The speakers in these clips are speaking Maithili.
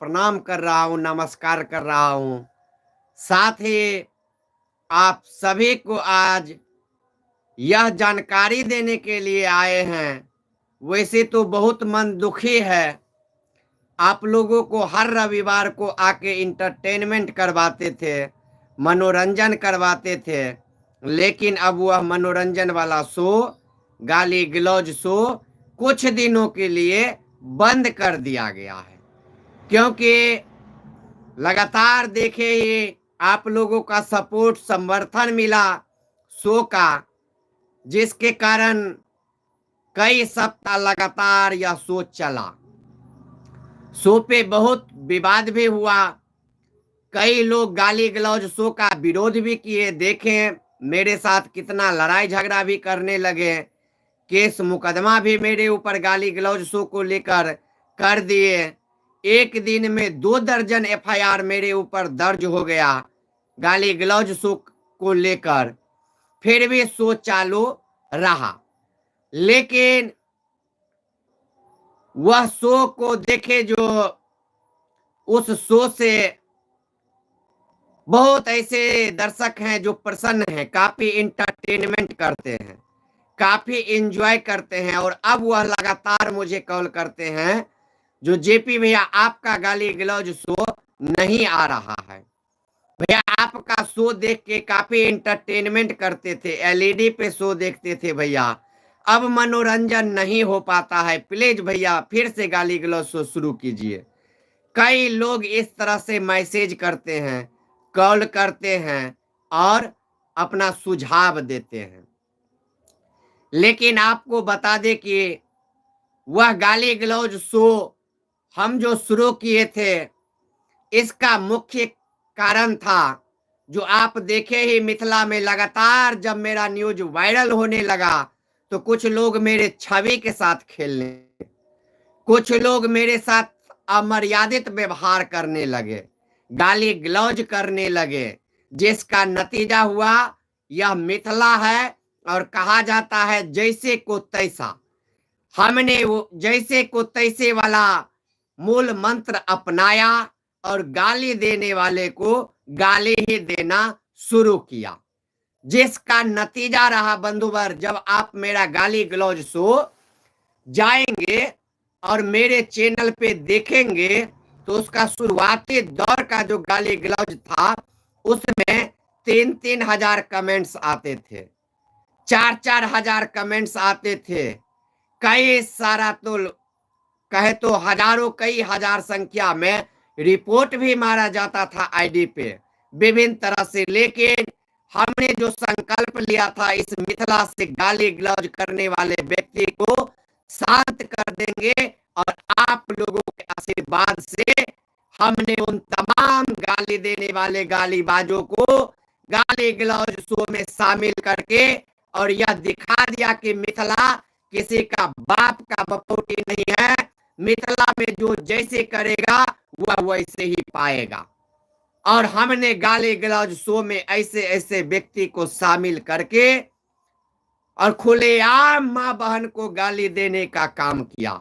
प्रणाम कर रहा हूं, नमस्कार कर रहा हूं। साथ ही आप सभी को आज यह जानकारी देने के लिए आए हैं। वैसे तो बहुत मन दुखी है, आप लोगों को हर रविवार को आके इंटरटेनमेंट करवाते थे, मनोरंजन करवाते थे, लेकिन अब वह मनोरंजन वाला शो, गाली गलौज शो कुछ दिनों के लिए बंद कर दिया गया है, क्योंकि लगातार देखे ही आप लोगों का सपोर्ट समर्थन मिला शो का, जिसके कारण कई सप्ताह लगातार यह शो चला। शो पे बहुत विवाद भी हुआ, कई लोग गाली गलौज शो का विरोध भी किए। देखें मेरे साथ कितना लड़ाई झगड़ा भी करने लगे, केस मुकदमा भी मेरे ऊपर गाली गलौज शो को लेकर कर दिए। एक दिन में 2 दर्जन एफआईआर मेरे ऊपर दर्ज हो गया गाली गलौज शो को लेकर, फिर भी शो चालू रहा। लेकिन वह शो को देखे जो उस शो से बहुत ऐसे दर्शक हैं जो प्रसन्न हैं, काफी इंटरटेनमेंट करते हैं, काफी एंजॉय करते हैं, और अब वह लगातार मुझे कॉल करते हैं जो जेपी भैया आपका गाली गलौज शो नहीं आ रहा है, भैया आपका शो देख के काफी इंटरटेनमेंट करते थे, एलईडी पे शो देखते थे भैया, अब मनोरंजन नहीं हो पाता है, प्लीज भैया फिर से गाली गलौज शो शुरू कीजिए। कई लोग इस तरह से मैसेज करते हैं, कॉल करते हैं और अपना सुझाव देते हैं। लेकिन आपको बता दें कि वह गाली गलौज शो हम जो शुरू किए थे, इसका मुख्य कारण था जो आप देखे ही मिथिला में लगातार जब मेरा न्यूज वायरल होने लगा तो कुछ लोग मेरे छवि के साथ खेलने, कुछ लोग मेरे साथ अमर्यादित व्यवहार करने लगे, गाली गलौज करने लगे, जिसका नतीजा हुआ यह मिथिला है और कहा जाता है जैसे को तैसा। हमने वो जैसे को तैसे वाला मूल मंत्र अपनाया और गाली देने वाले को गाली ही देना शुरू किया, जिसका नतीजा रहा बंधुवर, जब आप मेरा गाली गलौज शो जाएंगे और मेरे चैनल पे देखेंगे तो उसका शुरुआती दौर का जो गाली गलौज था उसमें 3-3 हजार कमेंट्स आते थे, 4-4 हजार कमेंट्स आते थे, कई सारा तो कहे तो हजारों कई हजार संख्या में रिपोर्ट भी मारा जाता था आईडी पे विभिन्न तरह से। लेकिन हमने जो संकल्प लिया था इस मिथिला से गाली गलौज करने वाले व्यक्ति को शांत कर देंगे, और आप लोगों के आशीर्वाद से हमने उन तमाम गाली देने वाले गालीबाजों को गाली गलौज शो में शामिल करके और यह दिखा दिया कि मिथिला किसी का बाप का बपौटी नहीं है, मिथिला में जो जैसे करेगा वह वैसे ही पाएगा। और हमने गाली गलौज शो में ऐसे ऐसे व्यक्ति को शामिल करके और खुलेआम माँ बहन को गाली देने का काम किया,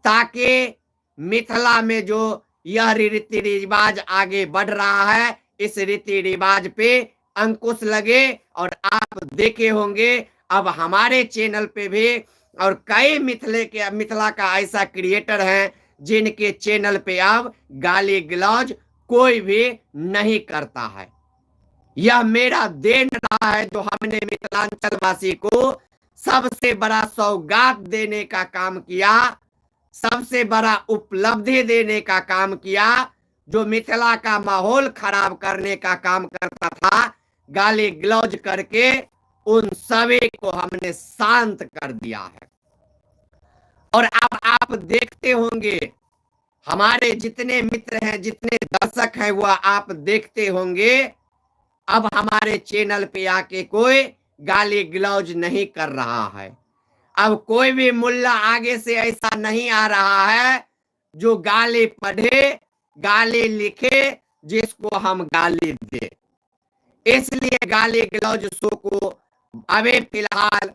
ताकि मिथिला में जो यह रीति रिवाज आगे बढ़ रहा है इस रीति रिवाज पे अंकुश लगे। और आप देखे होंगे अब हमारे चैनल पे भी और कई मिथिला का ऐसा क्रिएटर हैं जिनके चैनल पे अब गाली गलौज कोई भी नहीं करता है। यह मेरा then रहा है जो हमने मिथिलांचल वासी को सबसे बड़ा सौगात देने का काम किया, सबसे बड़ा उपलब्धि देने का काम किया। जो मिथिला का माहौल खराब करने का काम करता था गाली गलौज करके, उन सभी को हमने शांत कर दिया है। और अब आप देखते होंगे हमारे जितने मित्र हैं, जितने दर्शक हैं, वह आप देखते होंगे अब हमारे चैनल पे आके कोई गाली गलौज नहीं कर रहा है। अब कोई भी मुल्ला आगे से ऐसा नहीं आ रहा है जो गाली पढ़े, गाली लिखे, जिसको हम गाली दे। इसलिए गाली गलौज शो को अभी फिलहाल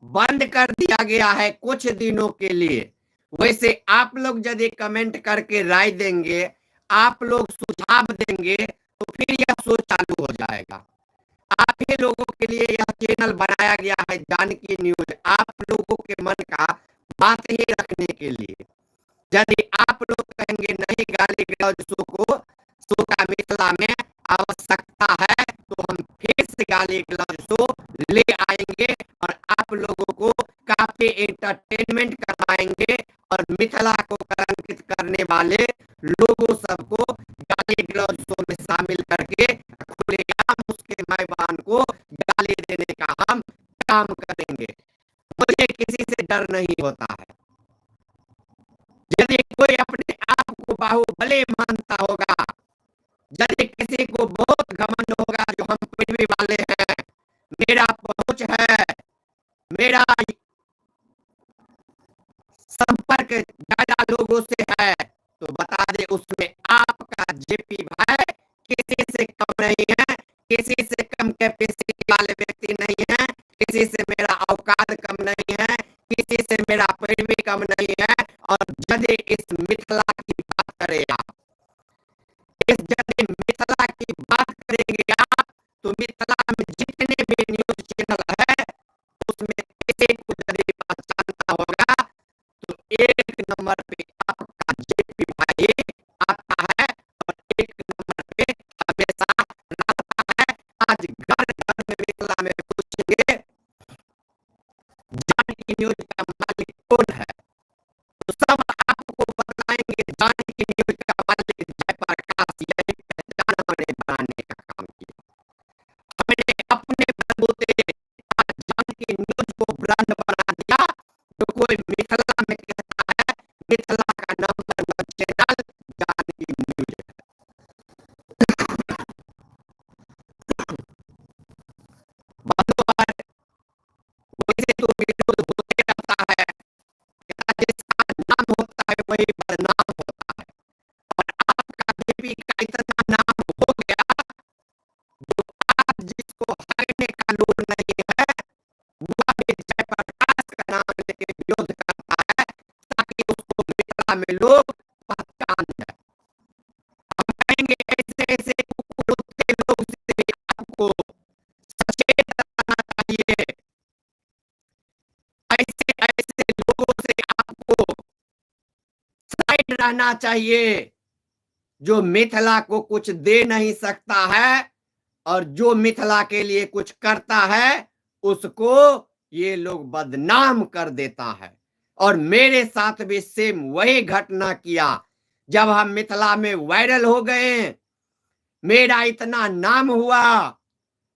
बंद कर दिया गया है कुछ दिनों के लिए। वैसे आप लोग यदि कमेंट करके राय देंगे, आप लोग सुझाव देंगे तो फिर यह शो चालू हो जाएगा। आप ही लोगों के लिए यह चैनल बनाया गया है जानकी न्यूज, आप लोगों के मन का बात ही रखने के लिए। यदि आप लोग कहेंगे नहीं गाली गलौज शो को, शो का मिथिला में आवश्यकता है, तो हम फिर से गाली गलौज शो ले आएंगे और आप लोगों को काफी एंटरटेनमेंट करवाएंगे और मिथिला को कलंकित करने वाले लोगों सबको गाली गलौज शो में शामिल करके खुलेआम उसके मेहमान को गाली देने का हम काम करेंगे। मुझे किसी से डर नहीं होता है। यदि कोई अपने आप को बाहुबली मानता होगा, यदि किसी को बहुत घमंड होगा जो हम पृथ्वी वाले हैं, मेरा पहुंच है, मेरा संपर्क ज्यादा लोगों से है, तो बता दे उसमें आपका जेपी भाई किसी से कम नहीं है, किसी से कम कैपेसिटी वाले व्यक्ति नहीं है, किसी से मेरा औकात कम नहीं है, किसी से मेरा पैरवी कम नहीं है। और यदि इस मिथिला की बात करें आप, इस यदि मिथिला की बात करेंगे आप, तो मिथिला में जितने भी न्यूज चैनल है उसमें किसी को यदि पहचानना होगा तो एक नंबर पे आपका जेपी भाई आता है और एक नंबर पे हमेशा रहता है। आज घर घर में मिथिला में पूछेंगे जानकी न्यूज का मालिक कौन है, तो सब आपको बताएंगे जानकी न्यूज का मालिक जयप्रकाश। यही पहचान हमने बनाने का काम किया। हमने अपने बलबूते जानकी न्यूज को ब्रांड बना दिया। तो कोई मिथिला में कहता है मिथिला का नंबर 1 चैनल जानकी न्यूज है। वैसे तो विरोध होते रहता है, जिसका नाम होता है वही बदनाम होता है। और आपका जेपी का इतना नाम हो गया जो आज जिसको हारने का लोभ नहीं है वह भी जयप्रकाश का नाम लेके विरोध करता है ताकि उसको मिथिला में लोग पहचान जाए। हम कहेंगे ऐसे ऐसे कुत्ते लोग से भी आपको सचेत रहना चाहिए, ऐसे ऐसे लोगों से आपको साइड रहना चाहिए जो मिथिला को कुछ दे नहीं सकता है और जो मिथिला के लिए कुछ करता है उसको ये लोग बदनाम कर देता है। और मेरे साथ भी सेम वही घटना किया। जब हम मिथिला में वायरल हो गए, मेरा इतना नाम हुआ,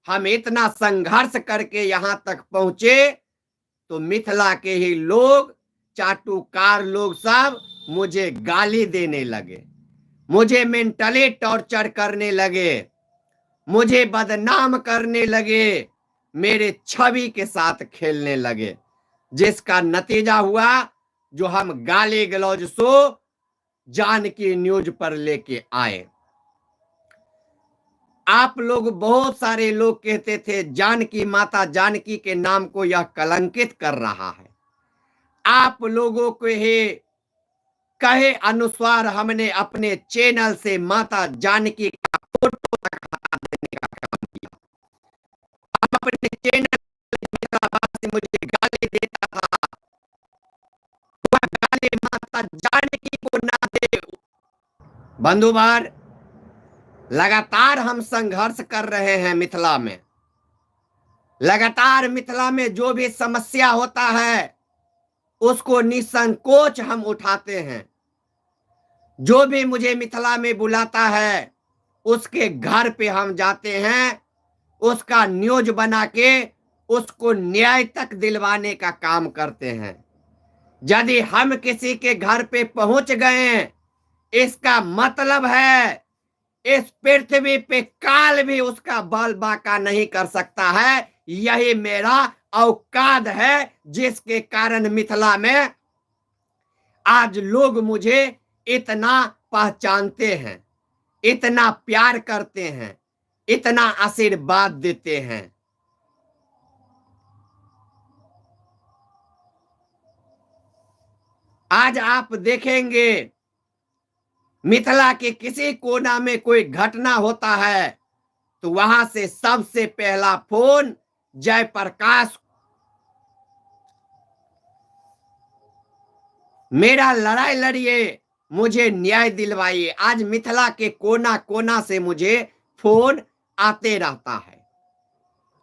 हम इतना संघर्ष करके यहां तक पहुंचे, तो मिथिला के ही लोग, चाटुकार लोग सब मुझे गाली देने लगे, मुझे मेंटली टॉर्चर करने लगे, मुझे बदनाम करने लगे, मेरे छवि के साथ खेलने लगे, जिसका नतीजा हुआ जो हम गाली गलौज शो जानकी न्यूज पर लेके आए। आप लोग, बहुत सारे लोग कहते थे जानकी माता जानकी के नाम को यह कलंकित कर रहा है। आप लोगों के ही कहे अनुसार हमने अपने चैनल से माता जानकी का फोटो तक हटा देने का काम किया। हम अपने चैनल से मुझे गाली देता था, वह गाली माता जानकी को ना दे। बंधुवर, लगातार हम संघर्ष कर रहे हैं मिथिला में। लगातार मिथिला में जो भी समस्या होता है उसको निसंकोच हम उठाते हैं। जो भी मुझे मिथिला में बुलाता है उसके घर पे हम जाते हैं, उसका न्यूज बना के उसको न्याय तक दिलवाने का काम करते हैं। यदि हम किसी के घर पे पहुंच गए, इसका मतलब है इस पृथ्वी पे काल भी उसका बाल बाका नहीं कर सकता है। यही मेरा औकात है, जिसके कारण मिथिला में आज लोग मुझे इतना पहचानते हैं, इतना प्यार करते हैं, इतना आशीर्वाद देते हैं। आज आप देखेंगे मिथिला के किसी कोना में कोई घटना होता है तो वहां से सबसे पहला फोन जयप्रकाश। मेरा लड़ाई लड़िए, मुझे न्याय दिलवाइए। आज मिथिला के कोना कोना से मुझे फोन आते रहता है।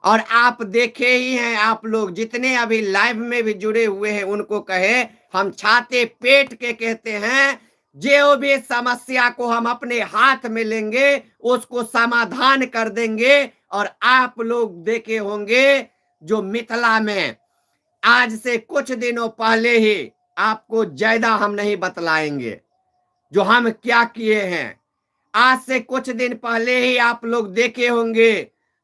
और आप देखे ही हैं, आप लोग जितने अभी लाइव में भी जुड़े हुए हैं उनको कहे, हम छाते पेट के कहते हैं, जो भी समस्या को हम अपने हाथ में लेंगे उसको समाधान कर देंगे। और आप लोग देखे होंगे जो मिथिला में आज से कुछ दिनों पहले ही, आपको ज्यादा हम नहीं बतलाएंगे जो हम क्या किए हैं। आज से कुछ दिन पहले ही आप लोग देखे होंगे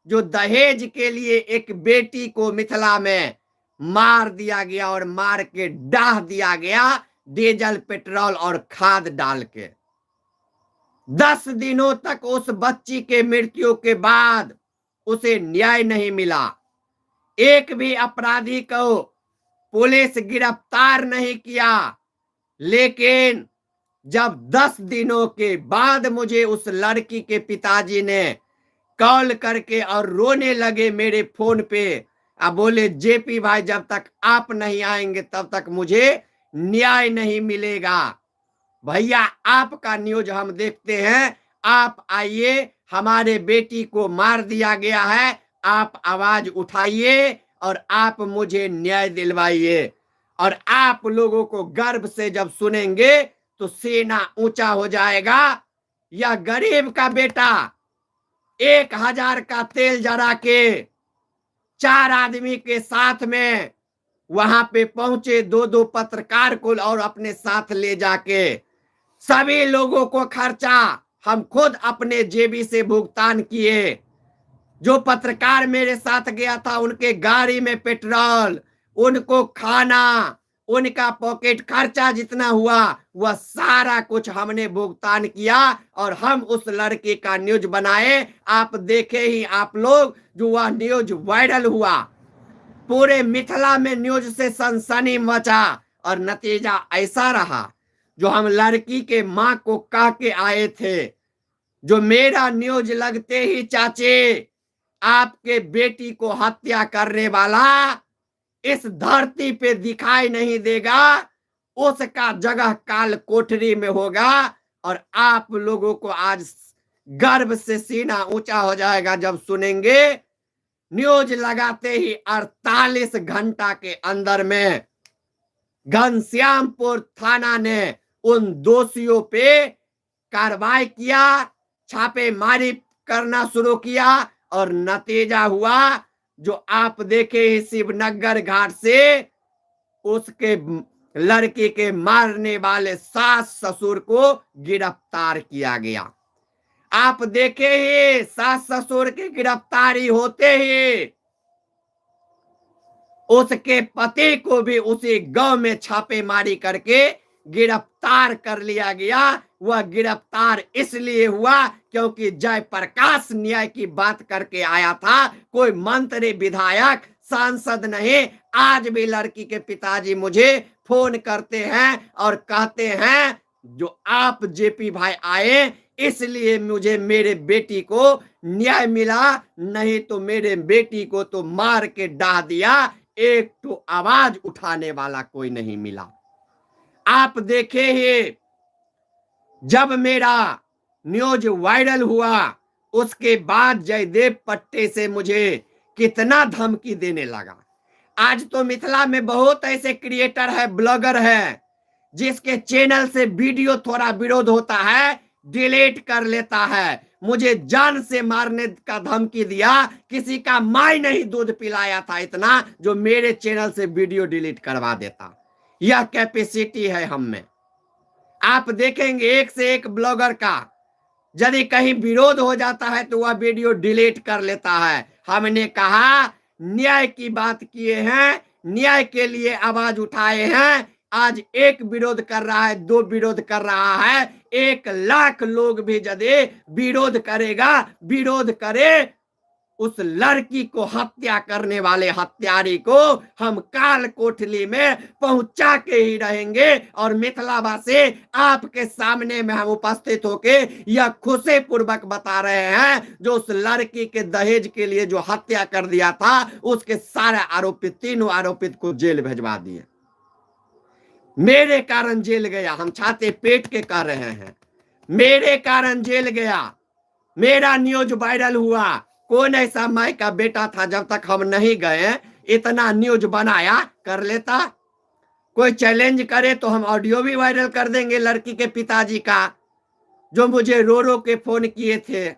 जो दहेज के लिए एक बेटी को मिथिला में मार दिया गया और मार के डाह दिया गया डीजल पेट्रोल और खाद डाल के। 10 दिनों तक उस बच्ची के मृत्यु के बाद उसे न्याय नहीं मिला। एक भी अपराधी को पुलिस गिरफ्तार नहीं किया। लेकिन जब 10 दिनों के बाद मुझे उस लड़की के पिताजी ने कॉल करके और रोने लगे मेरे फोन पे, अब बोले जेपी भाई जब तक आप नहीं आएंगे तब तक मुझे न्याय नहीं मिलेगा। भैया आपका न्यूज हम देखते हैं, आप आइए, हमारे बेटी को मार दिया गया है, आप आवाज उठाइए और आप मुझे न्याय दिलवाइए। और आप लोगों को गर्व से जब सुनेंगे तो सीना ऊंचा हो जाएगा। यह गरीब का बेटा 1000 का तेल जरा के 4 आदमी के साथ में वहां पे पहुंचे, 2-2 पत्रकार को और अपने साथ ले जाके सभी लोगों को खर्चा हम खुद अपने जेबी से भुगतान किए। जो पत्रकार मेरे साथ गया था उनके गाड़ी में पेट्रोल, उनको खाना, उनका पॉकेट खर्चा जितना हुआ वह सारा कुछ हमने भुगतान किया और हम उस लड़के का न्यूज बनाए। आप देखे ही आप लोग जो वह न्यूज वायरल हुआ, पूरे मिथिला में न्यूज से सनसनी मचा और नतीजा ऐसा रहा जो हम लड़की के माँ को कह के आए थे, जो मेरा न्यूज लगते ही चाचे आपके बेटी को हत्या करने वाला इस धरती पे दिखाई नहीं देगा, उसका जगह काल कोठरी में होगा। और आप लोगों को आज गर्व से सीना ऊंचा हो जाएगा जब सुनेंगे न्यूज लगाते ही 48 घंटा के अंदर में घनश्यामपुर थाना ने उन दोषियों पे कार्रवाई किया, छापेमारी करना शुरू किया और नतीजा हुआ जो आप देखे ही शिवनगर घाट से उसके लड़के के मारने वाले सास ससुर को गिरफ्तार किया गया। आप देखे ही सास ससुर की गिरफ्तारी होते ही उसके पति को भी उसी गांव में छापेमारी करके गिरफ्तार कर लिया गया। वह गिरफ्तार इसलिए हुआ क्योंकि जयप्रकाश न्याय की बात करके आया था, कोई मंत्री विधायक सांसद नहीं। आज भी लड़की के पिताजी मुझे फोन करते हैं और कहते हैं जो आप जेपी भाई आए इसलिए मुझे मेरे बेटी को न्याय मिला, नहीं तो मेरे बेटी को तो मार के डाह दिया, एक तो आवाज उठाने वाला कोई नहीं मिला। आप देखे ही जब मेरा न्यूज वायरल हुआ उसके बाद जयदेव पट्टे से मुझे कितना धमकी देने लगा। आज तो मिथिला में बहुत ऐसे क्रिएटर है, ब्लॉगर है, जिसके चैनल से वीडियो थोड़ा विरोध होता है डिलीट कर लेता है। मुझे जान से मारने का धमकी दिया, किसी का माई नहीं दूध पिलाया था इतना जो मेरे चैनल से वीडियो डिलीट करवा देता। यह कैपेसिटी है हम में। आप देखेंगे एक से एक ब्लॉगर का यदि कहीं विरोध हो जाता है तो वह वीडियो डिलीट कर लेता है। हमने कहा न्याय की बात किए हैं, न्याय के लिए आवाज उठाए हैं। आज एक विरोध कर रहा है, दो विरोध कर रहा है, 1 लाख लोग भी यदि विरोध करेगा, विरोध करे, उस लड़की को हत्या करने वाले हत्यारी को हम काल कोठली में पहुंचा के ही रहेंगे। और मिथिलावासी आपके सामने में हम उपस्थित होके यह खुशी पूर्वक बता रहे हैं, जो उस लड़की के दहेज के लिए जो हत्या कर दिया था उसके सारे आरोपित, तीनों आरोपित को जेल भेजवा दिए। मेरे कारण जेल गया, हम छाते पेट के कह रहे हैं, मेरे कारण जेल गया, मेरा न्यूज वायरल हुआ। कौन ऐसा माई का बेटा था जब तक हम नहीं गए इतना न्यूज बनाया कर लेता। कोई चैलेंज करे तो हम ऑडियो भी वायरल कर देंगे लड़की के पिताजी का, जो मुझे रो रो के फोन किए थे,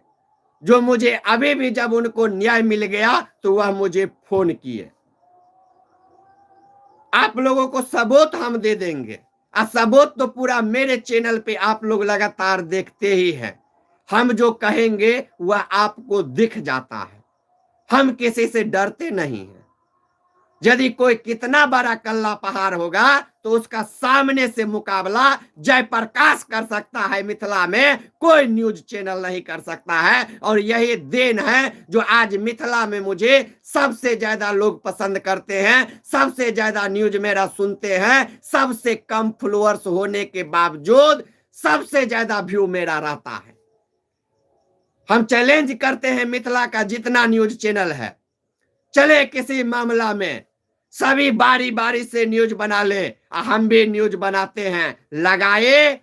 जो मुझे अभी भी जब उनको न्याय मिल गया तो वह मुझे फोन किए। आप लोगों को सबूत हम दे देंगे, और सबूत तो पूरा मेरे चैनल पे आप लोग लगातार देखते ही हैं। हम जो कहेंगे वह आपको दिख जाता है। हम किसी से डरते नहीं हैं। यदि कोई कितना बड़ा कल्ला पहाड़ होगा तो उसका सामने से मुकाबला जयप्रकाश कर सकता है, मिथिला में कोई न्यूज चैनल नहीं कर सकता है। और यही then है जो आज मिथिला में मुझे सबसे ज्यादा लोग पसंद करते हैं, सबसे ज्यादा न्यूज मेरा सुनते हैं, सबसे कम फॉलोअर्स होने के बावजूद सबसे ज्यादा व्यू मेरा रहता है। हम चैलेंज करते हैं मिथिला का जितना न्यूज चैनल है, चले किसी मामला में सभी बारी बारी से न्यूज बना ले, हम भी न्यूज बनाते हैं। लगाए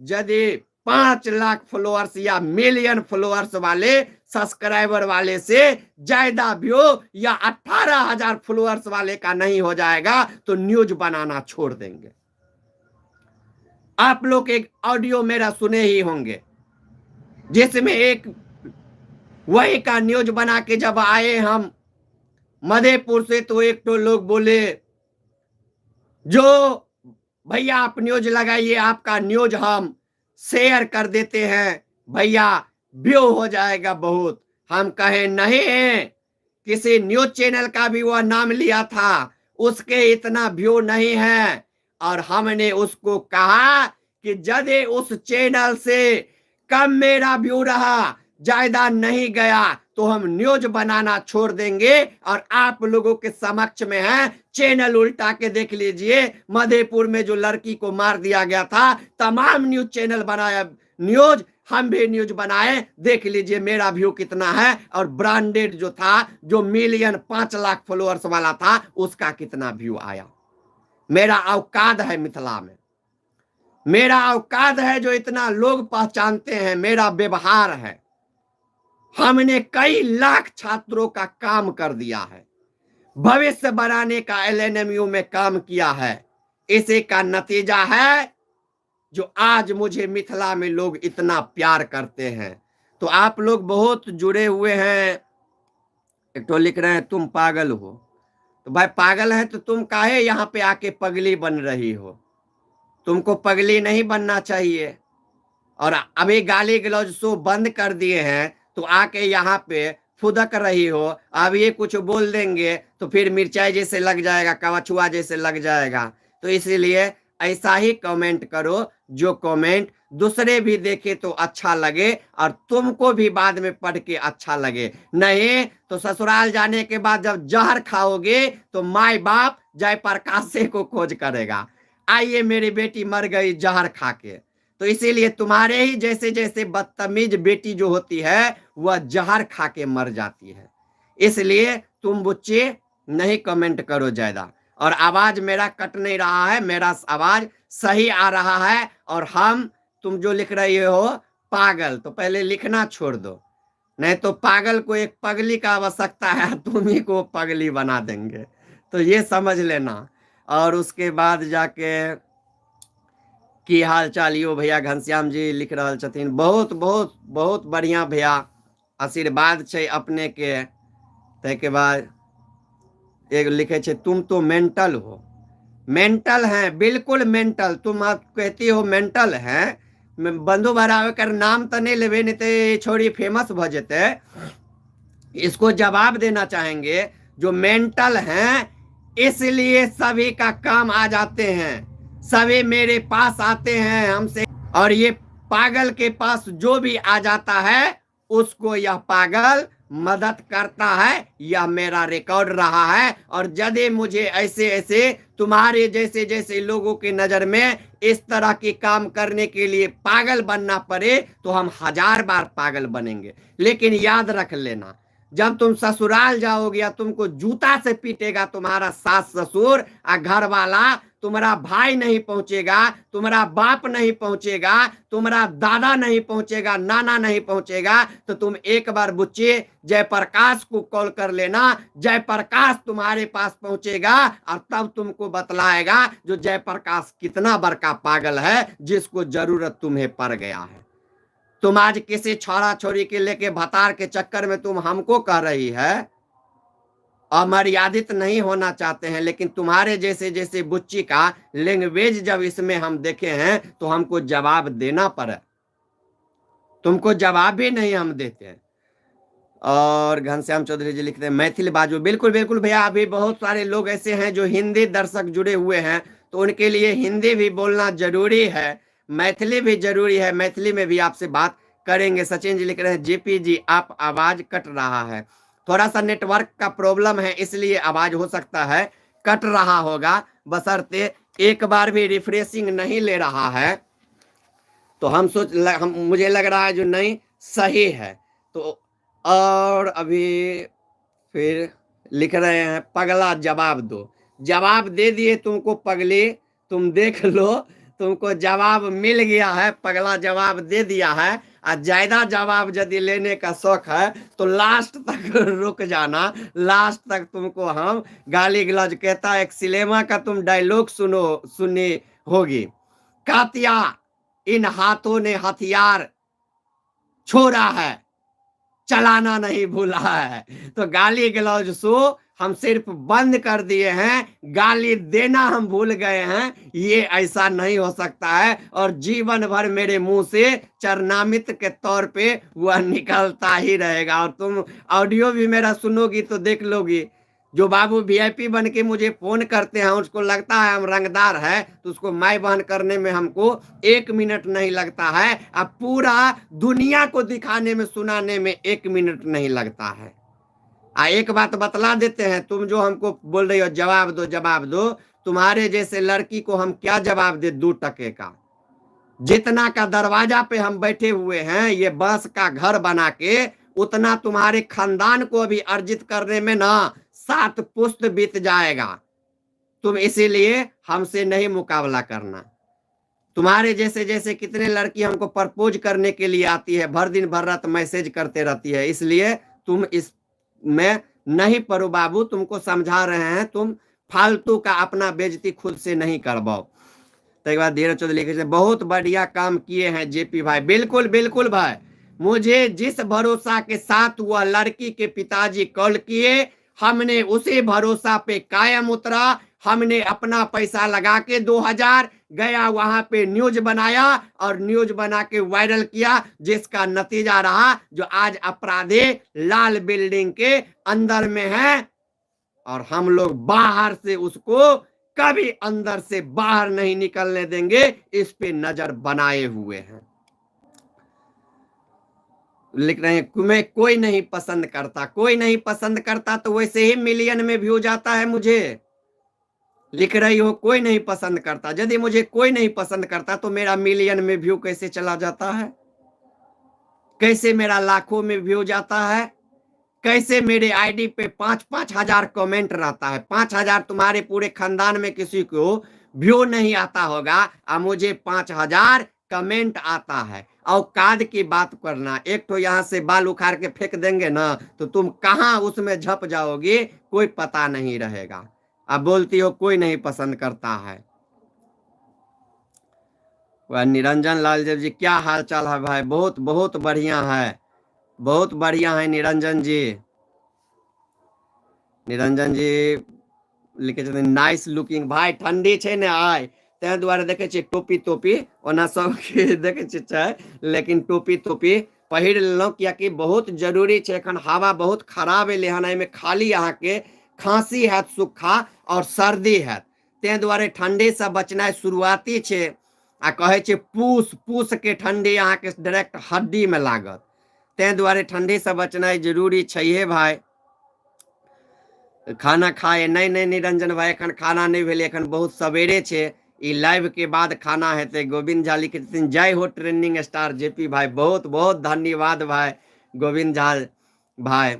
यदि 5 लाख फॉलोअर्स या मिलियन फॉलोअर्स वाले सब्सक्राइबर वाले से ज्यादा व्यू या 18,000 फॉलोअर्स वाले का नहीं हो जाएगा तो न्यूज बनाना छोड़ देंगे। आप लोग एक ऑडियो मेरा सुने ही होंगे जिसमें एक वही का न्यूज बना के जब आए हम मधेपुर से तो एक तो लोग बोले जो भैया आप न्यूज लगाइए, आपका न्यूज हम शेयर कर देते हैं भैया, व्यू हो जाएगा बहुत। हम कहे नहीं, किसी न्यूज चैनल का भी वह नाम लिया था, उसके इतना व्यू नहीं है। और हमने उसको कहा कि यदि उस चैनल से कम मेरा व्यू रहा, ज्यादा नहीं गया, तो हम न्यूज बनाना छोड़ देंगे। और आप लोगों के समक्ष में है, चैनल उल्टा के देख लीजिए, मधेपुर में जो लड़की को मार दिया गया था, तमाम न्यूज चैनल बनाया न्यूज, हम भी न्यूज बनाए, देख लीजिए मेरा व्यू कितना है। और ब्रांडेड जो था, जो मिलियन 5 लाख फॉलोअर्स वाला था, उसका कितना व्यू आया। मेरा औकात है मिथिला में, मेरा औकात है जो इतना लोग पहचानते हैं, मेरा व्यवहार है। हमने कई लाख छात्रों का काम कर दिया है, भविष्य बनाने का LNMU में काम किया है। इसी का नतीजा है जो आज मुझे मिथिला में लोग इतना प्यार करते हैं। तो आप लोग बहुत जुड़े हुए हैं। एक तो लिख रहे हैं तुम पागल हो, तो भाई पागल है तो तुम काहे यहाँ पे आके पगली बन रही हो? तुमको पगली नहीं बनना चाहिए। और अभी गाली गलौज शो बंद कर दिए हैं तो आके यहाँ पे फुदक रही हो। अब ये कुछ बोल देंगे तो फिर मिर्चाई जैसे लग जाएगा, कवचुआ जैसे लग जाएगा। तो इसीलिए ऐसा ही कमेंट करो जो कमेंट दूसरे भी देखे तो अच्छा लगे और तुमको भी बाद में पढ़ के अच्छा लगे। नहीं तो ससुराल जाने के बाद जब जहर खाओगे तो माई बाप जयप्रकाश को खोज करेगा, आइए मेरी बेटी मर गई जहर खा के। तो इसीलिए तुम्हारे ही जैसे जैसे बदतमीज बेटी जो होती है वह जहर खा के मर जाती है। इसलिए तुम बच्चे नहीं कमेंट करो ज्यादा। और आवाज मेरा कट नहीं रहा है, मेरा आवाज सही आ रहा है। और हम तुम जो लिख रही हो पागल, तो पहले लिखना छोड़ दो, नहीं तो पागल को एक पगली का आवश्यकता है, तुम ही को पगली बना देंगे, तो ये समझ लेना। और उसके बाद जाके की हाल चाल यो भैया घनश्याम जी लिख रहल छथिन, बहुत बहुत बहुत बढ़िया भैया, आशीर्वाद छै अपने के। ताहिके बाद एक लिखे छै तुम तो मेंटल हो। मेंटल हैं, बिल्कुल मेंटल। तुम आप कहती हो मेंटल हैं, बंधु भरावे कर नाम तो नहीं लेबे, नहीं तो छोड़ी फेमस भ जेतै। इसको जवाब देना चाहेंगे जो मेंटल हैं, इसलिए सभी का काम आ जाते हैं, सभी मेरे पास आते हैं हमसे। और ये पागल के पास जो भी आ जाता है उसको यह पागल मदद करता है, यह मेरा रिकॉर्ड रहा है। और यदि मुझे ऐसे ऐसे तुम्हारे जैसे जैसे लोगों की नज़र में इस तरह के काम करने के लिए पागल बनना पड़े तो हम 1000 बार पागल बनेंगे। लेकिन याद रख लेना, जब तुम ससुराल जाओगे या तुमको जूता से पीटेगा तुम्हारा सास ससुर और घर वाला, तुम्हारा भाई नहीं पहुंचेगा, तुम्हारा बाप नहीं पहुंचेगा, तुम्हारा दादा नहीं पहुंचेगा, नाना नहीं पहुंचेगा, तो तुम एक बार बुच्चे जयप्रकाश को कॉल कर लेना, जयप्रकाश तुम्हारे पास पहुंचेगा और तब तुमको बतलाएगा जो जयप्रकाश कितना बड़का पागल है जिसको जरूरत तुम्हें पड़ गया है। तुम आज किसी छौड़ा छोरी के लेके भतार के चक्कर में तुम हमको कह रही है, अमर्यादित नहीं होना चाहते हैं, लेकिन तुम्हारे जैसे जैसे बुच्ची का लैंग्वेज जब इसमें हम देखे हैं तो हमको जवाब देना पड़ा, तुमको जवाब भी नहीं हम देते हैं। और घनश्याम चौधरी जी लिखते हैं मैथिली बाजू, बिल्कुल बिल्कुल भैया, अभी बहुत सारे लोग ऐसे हैं जो हिंदी दर्शक जुड़े हुए हैं तो उनके लिए हिंदी भी बोलना जरूरी है, मैथिली भी जरूरी है, मैथिली में भी आपसे बात करेंगे। सचिन जी लिख रहे हैं जेपी जी आप आवाज कट रहा है, थोड़ा सा नेटवर्क का प्रॉब्लम है इसलिए आवाज हो सकता है कट रहा होगा, बशर्ते एक बार भी रिफ्रेशिंग नहीं ले रहा है तो हम सोच हम, मुझे लग रहा है जो नहीं सही है। तो और अभी फिर लिख रहे हैं पगला जवाब दो, जवाब दे दिए तुमको पगली, तुम देख लो तुमको जवाब मिल गया है, पगला जवाब दे दिया है। और ज़्यादा जवाब यदि लेने का शौक है तो लास्ट तक रुक जाना, लास्ट तक तुमको हम गाली गलौज कहता। एक सिनेमा का तुम डायलॉग सुनी होगी, कातिया इन हाथों ने हथियार छोड़ा है, चलाना नहीं भूला है। तो गाली गलौज सो हम सिर्फ बंद कर दिए हैं, गाली देना हम भूल गए हैं, ये ऐसा नहीं हो सकता है। और जीवन भर मेरे मुंह से चरणामित के तौर पे वह निकलता ही रहेगा। और तुम ऑडियो भी मेरा सुनोगी तो देख लोगी, जो बाबू वीआईपी बन के मुझे फोन करते हैं उसको लगता है हम रंगदार है, तो उसको माई बहन करने में हमको 1 मिनट नहीं लगता है। अब पूरा दुनिया को दिखाने में सुनाने में 1 मिनट नहीं लगता है। एक बात बतला देते हैं, तुम जो हमको बोल रही हो जवाब दो जवाब दो, तुम्हारे जैसे लड़की को हम क्या जवाब दे 2 टके का। जितना का दरवाजा पे हम बैठे हुए हैं ये बांस का घर बना के, उतना तुम्हारे खानदान को भी अर्जित करने में ना 7 पुश्त बीत जाएगा। तुम इसीलिए हमसे नहीं मुकाबला करना। तुम्हारे जैसे जैसे कितने लड़की हमको प्रपोज करने के लिए आती है, भर दिन भर रात मैसेज करते रहती है, इसलिए तुम इस में नहीं पढ़ो बाबू, तुमको समझा रहे हैं, तुम फालतू का अपना बेइज्जती खुद से नहीं करवाओ। तो एक बार धीरज चौधरी लिखे थे, बहुत बढ़िया काम किए हैं जेपी भाई। बिल्कुल बिल्कुल भाई, मुझे जिस भरोसा के साथ वह लड़की के पिताजी कॉल किए, हमने उसी भरोसा पे कायम उतरा। हमने अपना पैसा लगा के 2000 गया वहां पे न्यूज बनाया और न्यूज बना के वायरल किया, जिसका नतीजा रहा जो आज अपराधी लाल बिल्डिंग के अंदर में है और हम लोग बाहर से उसको कभी अंदर से बाहर नहीं निकलने देंगे, इस पे नजर बनाए हुए हैं। लिख रहे हैं तुम्हें कोई नहीं पसंद करता, कोई नहीं पसंद करता तो वैसे ही मिलियन में व्यू जाता है। मुझे लिख रही हो कोई नहीं पसंद करता, यदि मुझे कोई नहीं पसंद करता तो मेरा मिलियन में व्यू कैसे चला जाता है, कैसे मेरा लाखों में व्यू जाता है, कैसे मेरे आईडी पे 5-5 हजार कमेंट रहता है। 5000 तुम्हारे पूरे खानदान में किसी को व्यू नहीं आता होगा और मुझे 5000 कमेंट आता है। औकात की बात करना, एक तो यहाँ से बाल उखाड़ के फेंक देंगे ना तो तुम कहाँ उसमें झप जाओगे कोई पता नहीं रहेगा। अब बोलती हो कोई नहीं पसंद करता है। वह निरंजन लाल देव जी क्या हाल चाल है भाई, बहुत बहुत बढ़िया है, बहुत बढ़िया है निरंजन जी। निरंजन जी लिखे छथिन नाइस लुकिंग। भाई ठंडी छै ने आइ, ताहि दुआरे देखै छियै टोपी तोपी ओना सबके देखै छियै छै, लेकिन टोपी तोपी पहिर लेलहुँ कियाकि बहुत जरूरी छै। एखन हवा बहुत खराब एलै हन, एहिमे खाली अहाँके खाँसी हैत सुखा और सर्दी हैत, ताहि दुआरे ठंडीसँ बचनाइ शुरुआती छै। आ कहै छै पूस, पूस के ठंडी अहाँके डायरेक्ट हड्डीमे लागत, ताहि दुआरे ठण्डीसँ बचनाइ जरूरी छैहे भाय। खाना खाए नहि नहि निरंजन भाई, एखन खाना नहि भेलै, एखन बहुत सवेरे छै, ई लाइव के बाद खाना हेतै। गोविंद झा लिखै छथिन जय हो ट्रेंडिंग स्टार जेपी भाई, बहुत बहुत धन्यवाद भाई गोविंद झा भाई,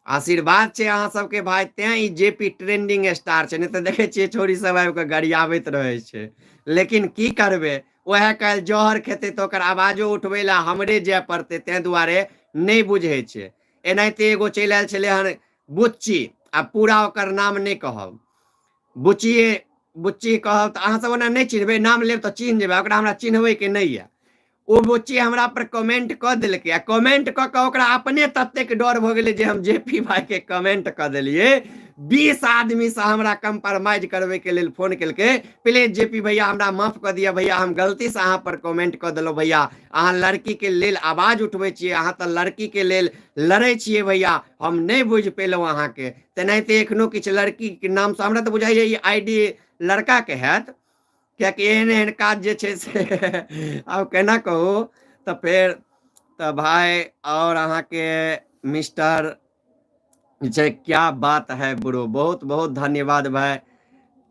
आशीर्वाद छै अहाँ सबके भाई, तें ई जेपी ट्रेंडिंग स्टार छै, नहि तऽ देखै छियै छोरी सब आबि कऽ गरियाबैत रहै छै। लेकिन की करबै, वएह काल्हि जहर खेतै तऽ ओकर आवाजो उठबै लए हमरे जाय पड़तै, तें दुआरे नहि बुझै छै। एनाहिते एगो चलि आयल छलै हन बुच्ची, आ पूरा ओकर नाम नहि कहब, बुच्चिए बुच्ची कहब तऽ अहाँ सब ओना नहि चिन्हबै, नाम लेब तऽ चिन्ह जेबै, ओकरा हमरा चिन्हबैके नहि यऽ। ओ बुच्ची हमरा पर कमेंट कऽ देलकै आ कमेंट कऽ कऽ ओकरा अपने ततेक डर भऽ गेलै जे हम जे पी भाईके कमेंट कऽ देलियै। 20 आदमीसँ हमरा कम्प्रोमाइज करबैके लेल फोन केलकै, प्लीज जे पी भैया हमरा माफ कऽ दिअ भैया, हम गलतीसँ अहाँ पर कमेंट कऽ देलहुँ भैया, अहाँ लड़कीके लेल आवाज उठबै छियै, अहाँ तऽ लड़कीके लेल लड़ै छियै भैया, हम नहि बुझि पेलहुँ अहाँके। तेनाहिते एखनो किछु लड़कीके नामसँ हमरा तऽ बुझाइए ई I D लड़काके हैत, किएकि एहन एहन काज जे छै से आब केना कहू। तऽ फेर तऽ भाय आओर अहाँके मिस्टर छै क्या बात है ब्रो, बहुत बहुत धन्यवाद भाय।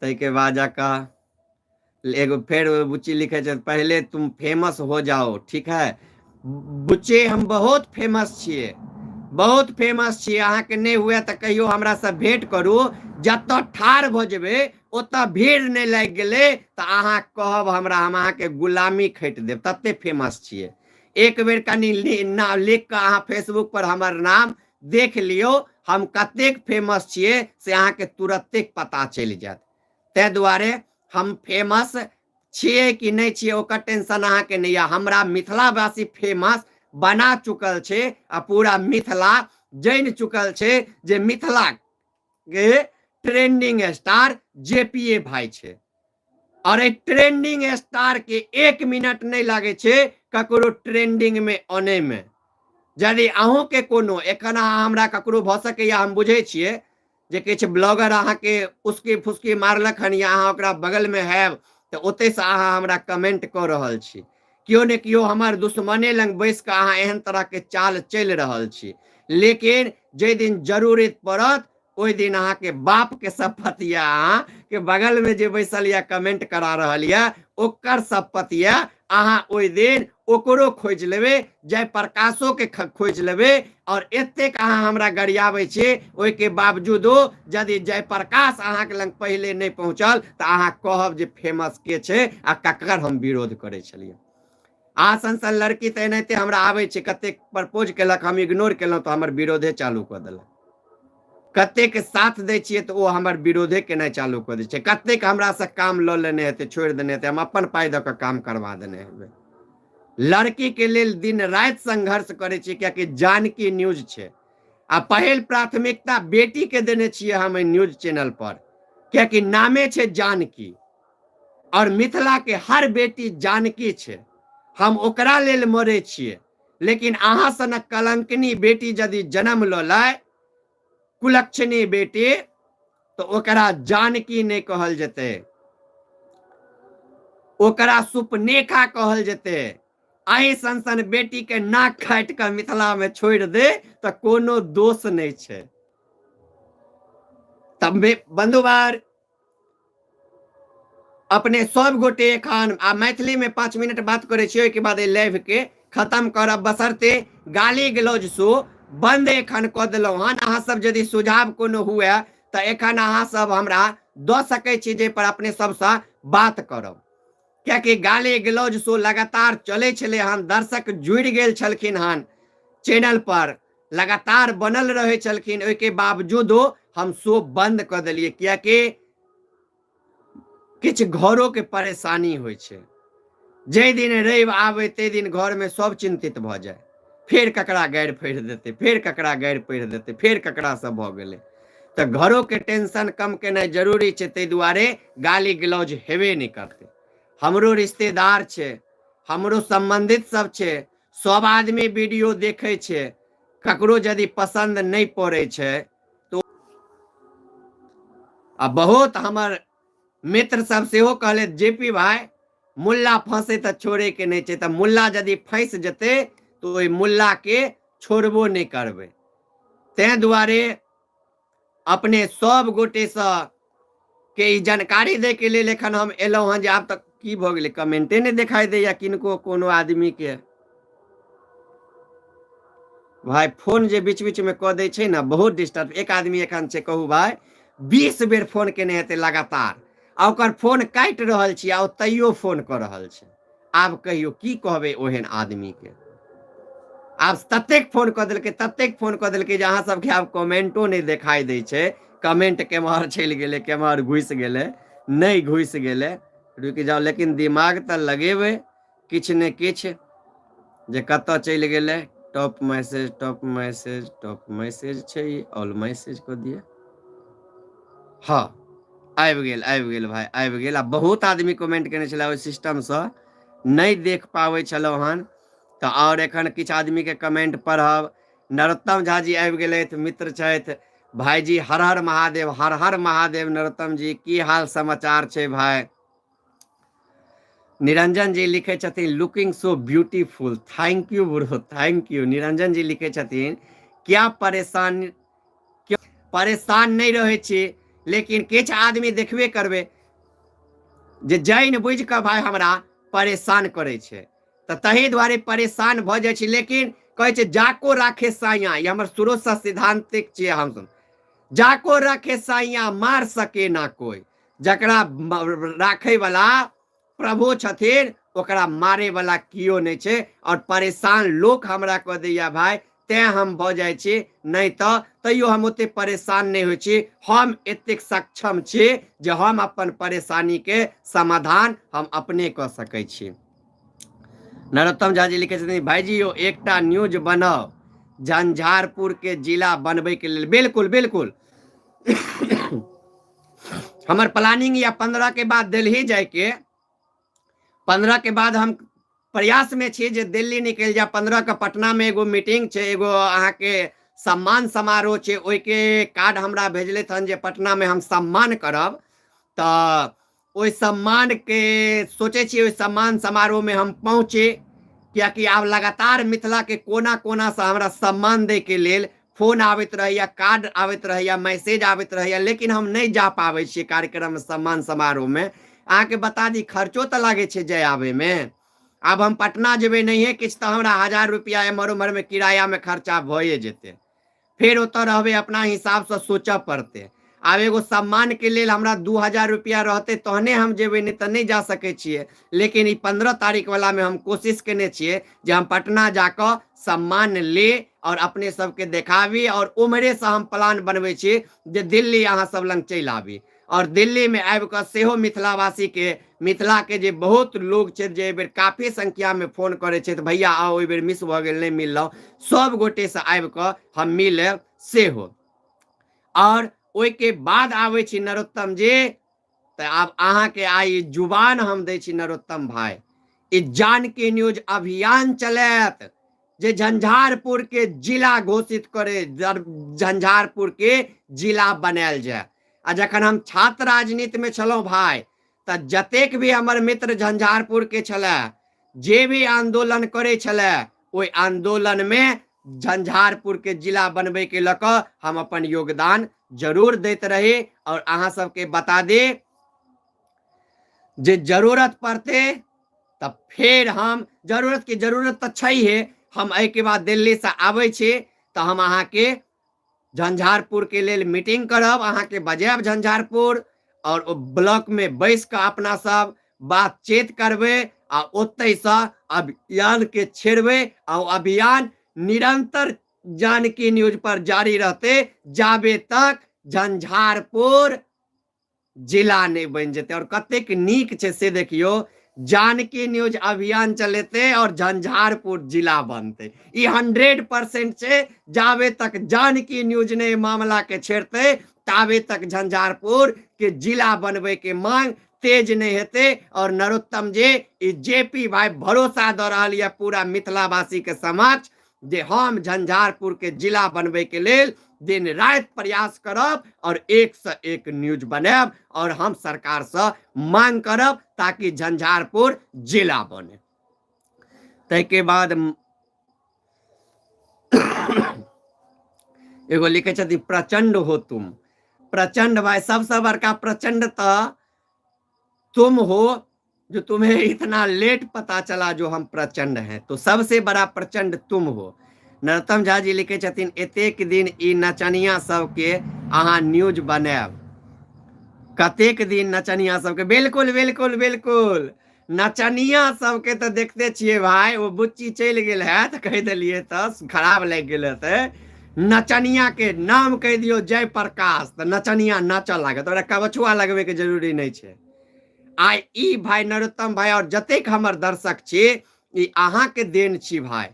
ताहिके बाद जाकऽ एगो फेर बुच्ची लिखै छै पहिले तुम फेमस हो जाओ, ठीक है बुच्ची, हम बहुत फेमस छियै, बहुत फेमस छियै, अहाँके नहि हुए तऽ कहियो हमरासँ भेँट करू, जतऽ ठाढ़ भऽ जेबै ओतऽ भीड़ नहि लागि गेलै तऽ अहाँ कहब हमरा, हम अहाँके गुलामी खटि देब, तते फेमस छियै। एक बेर कनि नाम लिख कऽ अहाँ फेसबुक पर हमर नाम देख लियौ, हम कतेक फेमस छियै से अहाँके तुरत्ते पता चलि जायत। ताहि दुआरे हम फेमस छियै कि नहि छियै ओकर टेंशन अहाँके नहि यऽ, हमरा मिथिलावासी फेमस बना चुकल छै आ पूरा मिथिला जानि चुकल छै जे मिथिला के ट्रेंडिंग स्टार जेपीए भाई छै। और एहि ट्रेंडिंग स्टार के 1 मिनट नहि लागै छै ककरो ट्रेंडिंग में अनै में। यदि अहूँके कोनो एखन अहाँ हमरा ककरो भऽ सकैए, हम बुझै छियै जे किछु ब्लॉगर अहाँके उसकी फुसकी मारलक हन या अहाँ ओकरा बगलमे हैब तऽ ओतहिसँ अहाँ हमरा कमेंट कऽ रहल छी, केओ ने केओ हमर दुश्मने लग बैस कऽ अहाँ एहन तरहके चाल चलि रहल छी। लेकिन जाहि दिन जरूरत पड़त ओहि दिन अहाँके बापके शपथ यऽ, अहाँके बगलमे जे बैसल यऽ कमेंट करा रहल यऽ ओकर शपथ यऽ, अहाँ ओहि दिन ओकरो खोजि लेबै, जयप्रकाशोके खोजि लेबै। और एतेक अहाँ हमरा गरियाबै छी ओहिके बावजूदो यदि जयप्रकाश अहाँके लग पहिले नहि पहुँचल तऽ अहाँ कहब जे फेमस के छै आ ककर हम विरोध करै छलियै। अहाँ सन सन लड़की तऽ एनाहिते हमरा आबै छै, कतेक प्रपोज केलक हम इग्नोर केलहुँ तऽ हमर विरोधे चालू कऽ देलक, कतेक साथ दै छियै तऽ ओ हमर विरोधे केनाइ चालू कऽ दै छै, कतेक हमरासँ काम लऽ लेने हेतै छोड़ि देने हेतै, हम अपन पाइ दऽ कऽ काम करवा देने हेबै। लड़की के लेल दिन राति संघर्ष करै छियै कियाकि जानकी न्यूज छै आ पहिल प्राथमिकता बेटी के देने छियै हम एहि न्यूज चैनल पर, कियाकि नामे छै जानकी और मिथिला के हर बेटी जानकी छै, हम ओकरा लेल मरै छियै। लेकिन अहाँ सनक कलंकनी बेटी यदि जन्म लऽ लै, कुलक्षणी बेटी, तऽ ओकरा जानकी नहि कहल जेतै, ओकरा सुपनेखा कहल जेतै। एहि सन सन बेटी के नाक काटि कऽ मिथिला में छोड़ि दे तऽ कोनो दोष नहि छै। तब बंधुवार अपने सब गोटे एखन आ मैथिली में 5 मिनट बात करै छी, ओहिके बाद एहि लाइव के खत्म करब। बशर्ते गाली गलौज शो बंद एखन कऽ देलहुँ हन। अहाँ सब यदि सुझाव कोनो हुए तऽ एखन अहाँ सब हमरा दऽ सकै छी, जाहि पर अपने सबसँ बात करब, कियाकि गाली गलौज शो लगातार चलै छलै हन, दर्शक जुड़ि गेल छलखिन हन चैनल पर, लगातार बनल रहै छलखिन, ओहिके बावजूदो हम शो बंद कऽ देलियै, कियाकि किछु घरोके परेशानी होइ छै। जाहि दिन रवि आबै ताहि दिन घरमे सब चिन्तित भऽ जाय, फेर ककरा गारि पढ़ि देतै, फेर ककरा गारि पढ़ि देतै, फेर ककरासँ भऽ गेलै। तऽ घरोके टेंशन कम केनाइ जरूरी छै, ताहि दुआरे गाली गलौज हेबे नहि करतै। हमरो रिश्तेदार छै, हमरो सम्बन्धित सब छै, सब आदमी वीडियो देखै छै, ककरो यदि पसन्द नहि पड़ै छै तो आ बहुत हमर मित्र सब सेहो कहले जेपी भाई मुल्ला फंसे तऽ छोड़े के नहि छै, तऽ मुल्ला यदि फंसि जेतै तऽ ओहि मुल्ला के छोड़बो नहि करबै। ताहि दुआरे अपने सब गोटेसँ के ई जानकारी दैके लेल एखन हम एलहुँ हँ जे आब तक की भऽ गेलै, कमेंटे नहि देखाइ दैया किनको कोनो आदमीके। भाय फोन जे बीच बीचमे कऽ दै छै ने, बहुत डिस्टर्ब। एक आदमी एखन छै, कहू भाय, 20 बेर फोन केने हेतै लगातार, आ ओकर फोन काटि रहल छी आ ओ तैयो फोन कऽ रहल छै। आब कहियौ की कहबै ओहन आदमीके? आब ततेक फोन कऽ देलकै, ततेक फोन कऽ देलकै जे अहाँ सबके आब कमेंटो नहि देखाइ दै छै। कमेंट केम्हर चलि गेलै, केम्हर घुसि गेलै, नहि घुसि गेलै, रुकि जाउ, लेकिन दिमाग तऽ लगेबै किछु ने किछु जे कतऽ चलि गेलै। Top message, top message, top message छै, ऑल मैसेज कऽ दिअ। हँ, आबि गेल, आबि गेल भाय, आबि गेल। आ बहुत आदमी कमेंट केने छलै, ओहि सिस्टमसँ नहि देख पाबै छलहुँ हन तऽ। आओर एखन किछु आदमीके कमेंट पढ़ब। नरोत्तम झा जी आबि गेलथि, मित्र छथि। भायजी, हर हर महादेव। हर हर महादेव नरोत्तम जी, की हाल समाचार छै भाय? निरंजन जी लिखै छथिन, looking so beautiful. Thank you bro, thank you. Niranjan ji लिखै छथिन, क्या परेशान क्यों? परेशान नहि रहै छी, लेकिन किछु आदमी देखबे करबै जे जानि बुझि कऽ भाय हमरा परेशान करै छै, तऽ ताहि दुआरे परेशान भऽ जाइ छी। लेकिन कहै छै, जाको राखे साइया, ई हमर शुरूसँ सिद्धांतिक छियै हम, जाको राखे साइया मार सके ना कोई। जकरा राखै वाला प्रभु छथिन, ओकरा मारे वाला कियो नहि छै। आओर परेशान लोक हमरा कऽ दैया भाय, तें हम भऽ जाइ छी, नहि तऽ तैयो हम ओते परेशान नहि होइ छी। हम एतेक सक्षम छी जे हम अपन परेशानीके समाधान हम अपने कऽ सकै छी। नरोत्तम झा जी लिखै छथिन, भाईजी यौ, एकटा न्यूज बनाउ झंझारपुर के जिला बनबैके लेल। बिल्कुल बिल्कुल, हमर प्लानिंग या 15 के बाद दिल्ली जायके। 15 के बाद हम प्रयास में छी जे दिल्ली निकलि जाय। 15 के पटना में एगो मीटिंग छै, एगो अहाँके सम्मान समारोह छै, ओहिके कार्ड हमरा भेजलथि हन जे पटना में हम सम्मान करब। तऽ ओहि सम्मान के सोचै छी ओहि सम्मान समारोह में हम पहुँची, कियाकि आब लगातार मिथिला के कोना कोना से हमरा सम्मान दै के लेल फोन आबैत रहैया, कार्ड आबैत रहैया, मैसेज आबैत रहैया, लेकिन हम नहि जा पाबै छियै कार्यक्रम सम्मान समारोहमे। अहाँके बता दी, खर्चो तऽ लागै छै जाय आबैमे। आब हम पटना जेबै, नहिए किछु तऽ हमरा 1000 रुपैआ एम्हर ओम्हरमे किरायामे खर्चा भए जेतै। फेर ओतऽ रहबै, अपना हिसाबसँ सोचऽ पड़तै। आब एगो सम्मानके लेल हमरा 2000 रुपैआ रहतै तहने हम जेबै, नहि तऽ नहि जा सकै छियै। लेकिन ई 15 तारीख वलामे हम कोशिश केने छियै जे हम पटना जाकऽ सम्मान ले आओर अपने सबके देखाबी, आओर उम्हरेसँ हम प्लान बनबै छी जे दिल्ली अहाँ सब लग चलि आबी, आओर दिल्लीमे आबि कऽ सेहो मिथिलावासीके, मिथिलाके जे बहुत लोग छथि जे एहिबेर काफी संख्यामे फोन करै छथि, भैया आउ, एहिबेर मिस भऽ गेल, नहि मिललहुँ, सब गोटेसँ आबि कऽ हम मिलब सेहो। आओर ओहिके बाद आबै छी नरोत्तम जी, तऽ आब अहाँके आइ जुबान हम दै छी नरोत्तम भाई, ई जानकी न्यूज अभियान चलायत जे झंझारपुर के जिला घोषित करे, झंझारपुर के जिला बनायल जाय। आ जखन हम छात्र राजनीति में छलहुँ भाई, तऽ जतेक भी हमर मित्र झंझारपुर के छलै, जे भी आंदोलन करे छलै, ओहि आंदोलन में झंझारपुर के जिला बनबै के लऽ कऽ हम अपन योगदान जरूर दैत रही। और अहाँ सबके बता दी जे जरूरत पड़ते तऽ फेर हम, जरूरत के जरूरत तऽ छैहे, हम एहिके बाद दिल्लीसँ आबै छी तऽ हम अहाँके झंझारपुर के लेल मीटिंग करब, अहाँके बजायब झंझारपुर, और ओ ब्लॉक में बैस कऽ अपना सब बातचीत करबै आ ओतहिसँ अभियान के छेड़बै, आ ओ अभियान निरंतर जानकी न्यूज पर जारी रहते जाबे तक झंझारपुर जिला नहि बनि जेतै। और कतेक नीक छै से देखियौ, जानकी न्यूज अभियान चलेतै और झंझारपुर जिला बनतै, ई 100% छै। जाबे तक जानकी न्यूज नहि मामला के छेड़तै, ताबे तक झंझारपुर के जिला बनबै के मांग तेज नहि हेतै। और नरोत्तम जी, ई जेपी भाई भरोसा दऽ रहल यऽ पूरा मिथिलावासी के समक्ष जे हम झंझारपुर के जिला बनबै के लेल दिन राति प्रयास करब और एक से एक न्यूज बनायब, और हम सरकार से मांग करब ताकि झंझारपुर जिला बने। ताहिके बाद एगो लिखै छथिन प्रचंड हो तुम। प्रचंड भाई, सबसे बड़का प्रचंड तऽ तुम हो जो तुम्हें इतना लेट पता चला जो हम प्रचंड हैं, तो सबसे बड़ा प्रचंड तुम हो। नरोत्तम झा जी लिखै छथिन एतेक दिन ई नचनिया सबके अहाँ न्यूज बनायब, कतेक दिन नचनिया सबके। बिल्कुल बिल्कुल बिल्कुल, नचनिया सबके तऽ देखते छियै भाई, ओ बुच्ची चलि गेल है तऽ कहि देलियै तऽ खराब लागि गेल हेतै। नचनिया के नाम कहि दियौ जय प्रकाश तऽ नचनिया नाचऽ लागत, ओकरा कबछुआ लगबैके जरूरी नहि छै। आइ ई भाई नरोत्तम भाई और जतेक हमर दर्शक छी, ई अहाँके देन छी भाई,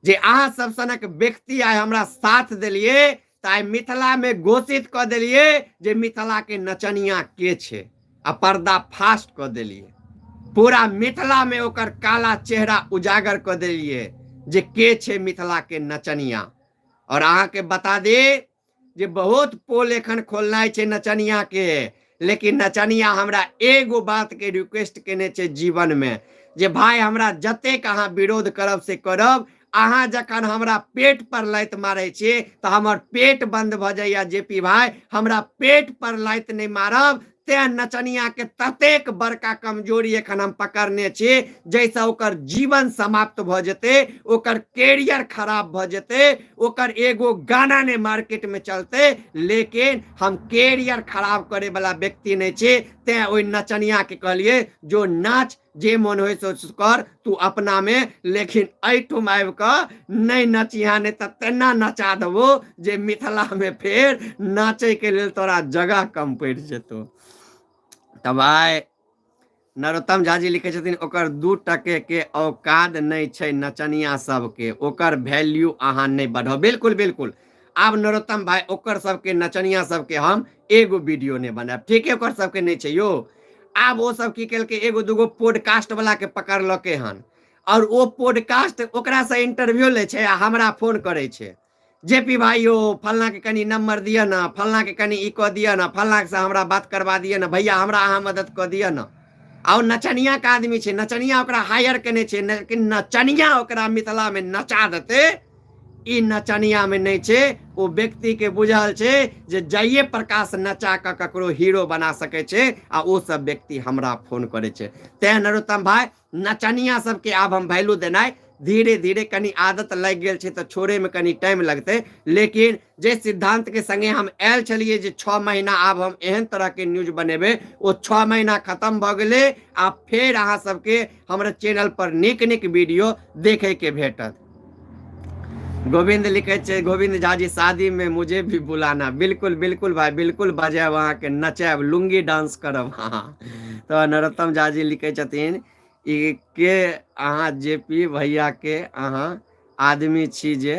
जे अहाँ सब सनक व्यक्ति आइ हमरा साथ देलियै तऽ आइ मिथिलामे घोषित कऽ देलियै जे मिथिलाके नचनिया के छै, आ पर्दा फास्ट कऽ देलियै, पूरा मिथिलामे ओकर काला चेहरा उजागर कऽ देलियै जे के छै मिथिलाके नचनिया। और अहाँके बता दी जे बहुत पोल एखन खोलनाइ छै नचनिया के, लेकिन नचनिया हमरा एगो बात के रिक्वेस्ट केने छै जीवन में जे भाई हमरा जतेक अहाँ विरोध करब से करब, अहाँ जखन हमरा पेट पर लात मारै छी तऽ हमर पेट बंद भऽ जाइया। जेपी भाई हमरा पेट पर लात नहि मारब, तें नचनिया के ततेक बड़का कमजोरी एखन हम पकड़ने छी जाहिसँ ओकर जीवन समाप्त भऽ जेतै, ओकर कैरियर खराब भऽ जेतै, ओकर एगो गाना नहि मार्केट में चलतै, लेकिन हम कैरियर खराब करे वाला व्यक्ति नहि छी। तें ओहि नचनिया के कहलिए जो नाच जे मन होइ से कर तू अपना में, लेकिन एहिठुम आबि कऽ नहि नचिहा, नहि तऽ तेना नचा देबो जे मिथिला में फेर नाचै के लेल तोरा जगह कम पड़ि जेतौ। तऽ भाय नरोत्तम झा जी लिखै छथिन ओकर 2 टके के औकात नहि छै नचनिया सबके, ओकर वैल्यू अहाँ नहि बढ़ाउ। बिल्कुल बिल्कुल, आब नरोत्तम भाई ओकर सबके नचनिया सबके हम एगो वीडियो नहि बनायब, ठीक है, ओकर सबके नहि छै यौ। आब ओ सब की केलकै, एगो दूगो पॉडकास्ट वाला के पकड़लकै हन और ओ पॉडकास्ट ओकरा से इंटरव्यू लै छै आ हमरा फोन करै छै, जेपी भाई यौ फलना के कनी नंबर दिअ ना, फलना के कनी ई कऽ दिअ ना, फलना से हमरा बात करवा दिअ ना, भैया हमरा अहाँ मदद कऽ दिअ ना। आ ओ नचनिया के आदमी छै, नचनिया ओकरा हायर केने छै, लेकिन नचनिया ओकरा मिथिला में नचा देतै ई नचनिया में नहीं छै। ओ व्यक्ति के बुझल छै जे जइए प्रकाश नचा कऽ ककरो हीरो बना सकै छै, आ ओ सब व्यक्ति हमरा फोन करै छै। तें नरोत्तम भाई नचनिया सबके आब हम वैल्यू देनाइ धीरे धीरे कनी आदत लागि गेल छै तऽ छोड़े में कनी टाइम लगतै, लेकिन जे सिद्धांत के संगे हम आयल छलियै जे 6 महीना आब हम एहन तरह के न्यूज बनेबै, ओ 6 महीना खत्म भऽ गेलै। आ फेर अहाँ सबके हमरा चैनल पर नीक नीक वीडियो देखे के भेटत। गोविंद लिखे छै, गोविंद झा जी शादी में मुझे भी बुलाना। बिल्कुल बिल्कुल भाई, बिल्कुल बजायब अहाँके, नचायब, लुंगी डांस करब। हाँ तऽ नरोत्तम झा जी लिखे छथिन ई के अहाँ जे पी भैया के अहाँ आदमी छी जे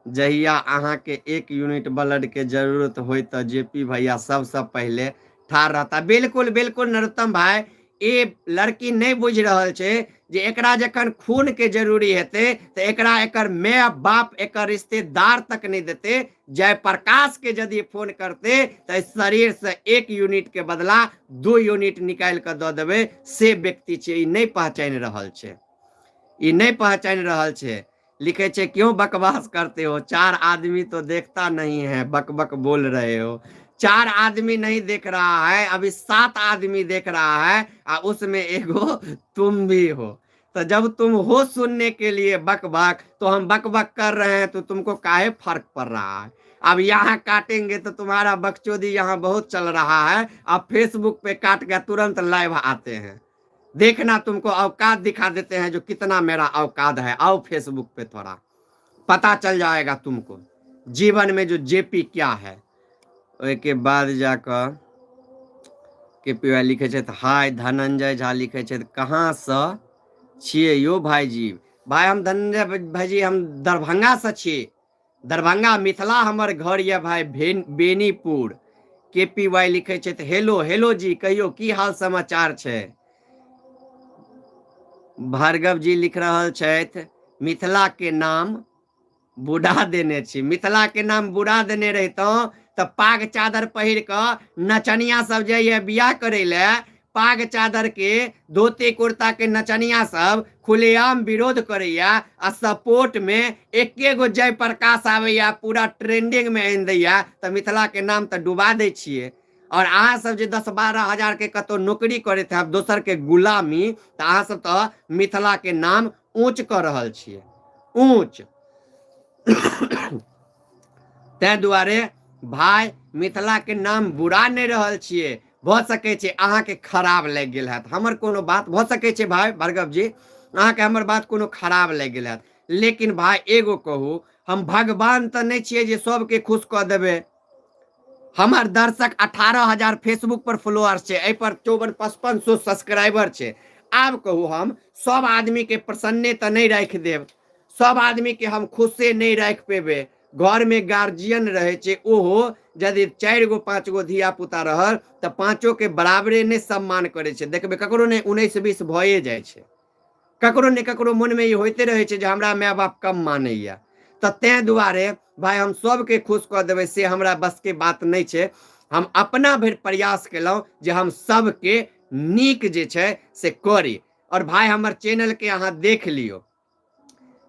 जहिया अहाँके 1 यूनिट ब्लड के जरूरत होय तऽ जे पी भैया सबसँ पहिले ठाढ़ रहता। बिल्कुल बिल्कुल नरोत्तम भाई, ई लड़की नहि बुझि रहल छै जे एकरा जखन खून के जरूरी हेतै तऽ एकरा एकर माय बाप एकर रिश्तेदार तक नहि देतै। जयप्रकाश के यदि फोन करतै तऽ शरीर से 1 यूनिट के बदला 2 यूनिट निकालि कऽ दऽ देबै, से व्यक्ति छै। ई नहि पहचानि रहल छै, ई नहि पहचानि रहल छै। लिखे छै क्यों बकवास करते हो, 4 आदमी तो देखता नहीं है, बक बक बोल रहे हो। 4 आदमी नहीं देख रहा है, अभी 7 आदमी देख रहा है, आ उसमें एगो तुम भी हो। तो जब तुम हो सुनने के लिए बक बक, तो हम बक बक कर रहे हैं तो तुमको काहे फर्क पड़ रहा है। अब यहाँ काटेंगे तो तुम्हारा बकचोदी यहाँ बहुत चल रहा है, अब फेसबुक पे काट के तुरंत लाइव आते हैं, देखना तुमको औकात दिखा देते हैं जो कितना मेरा औकात है। आओ फेसबुक पे थोड़ा पता चल जाएगा तुमको जीवन में जो जेपी क्या है। ओहिके बाद जाकऽ के पी वाई लिखे छथि हाय, धनंजय झा लिखे छथि कहाँ से छियै यो भाईजी। भाई हम धनंजय भाईजी हम दरभंगा से छी, दरभंगा मिथिला हमर घर यऽ भाई, बेनीपुर। के पी वाई लिखे छथि हेलो, हेलो जी कहियो की हाल समाचार छै। भार्गव जी लिख रहल छथि मिथिला के नाम बुढ़ा देने छी। मिथिला के नाम बुढ़ा देने रहितहुँ तऽ पाग चादर पहिर कऽ नचनिया सब जाइए बियाह करै लए, पाग चादर के धोती कुर्ता के नचनिया सब खुलेआम विरोध करैया आ सपोर्ट में एके गो जय प्रकाश आबैया, पूरा ट्रेंडिंग में आनि दैया, तऽ मिथिला के नाम तऽ डुबा दै छियै। और अहाँ सब जे 10-12 हजार के कतौ नौकरी करैत हैब दोसर के गुलामी, तऽ अहाँ सब तऽ मिथिला के नाम ऊँच कऽ रहल छियै, ऊँच। ताहि दुआरे भाय मिथिला के नाम बुरा नहि रहल छियै। भऽ सकै छै अहाँके खराब लागि गेल हैत हमर कोनो बात, भऽ सकै छै भाय भार्गव जी अहाँके हमर बात कोनो खराब लागि गेल हैत, लेकिन भाय एगो कहू, हम भगवान तऽ नहि छियै जे सबके खुश कऽ देबै। हमर दर्शक 18,000 फेसबुक पर फॉलोअर्स छै, एहि पर 54-55 सब्सक्राइबर छै। आब कहू हम सब आदमी के प्रसन्ने तऽ नहि राखि देब, सब आदमी के हम खुशे नहि राखि पेबै। घर में गार्जियन रहे छै, ओहो यदि 4 गो 5 गो धिया पुता रहल तऽ पाँचो के बराबरे नहि सम्मान करै छै। देखबै ककरो नहि 19-20 भए जाइ छै, ककरो ने ककरो मनमे ई होइते रहै छै जे हमरा माय बाप कम मानैया। तऽ ताहि दुआरे भाय हम सबके खुश कऽ देबै से हमरा बसके बात नहि छै। हम अपना भरि प्रयास केलहुँ जे हम सबके नीक जे छै से करी। और भाय हमर चैनलके अहाँ देख लियौ,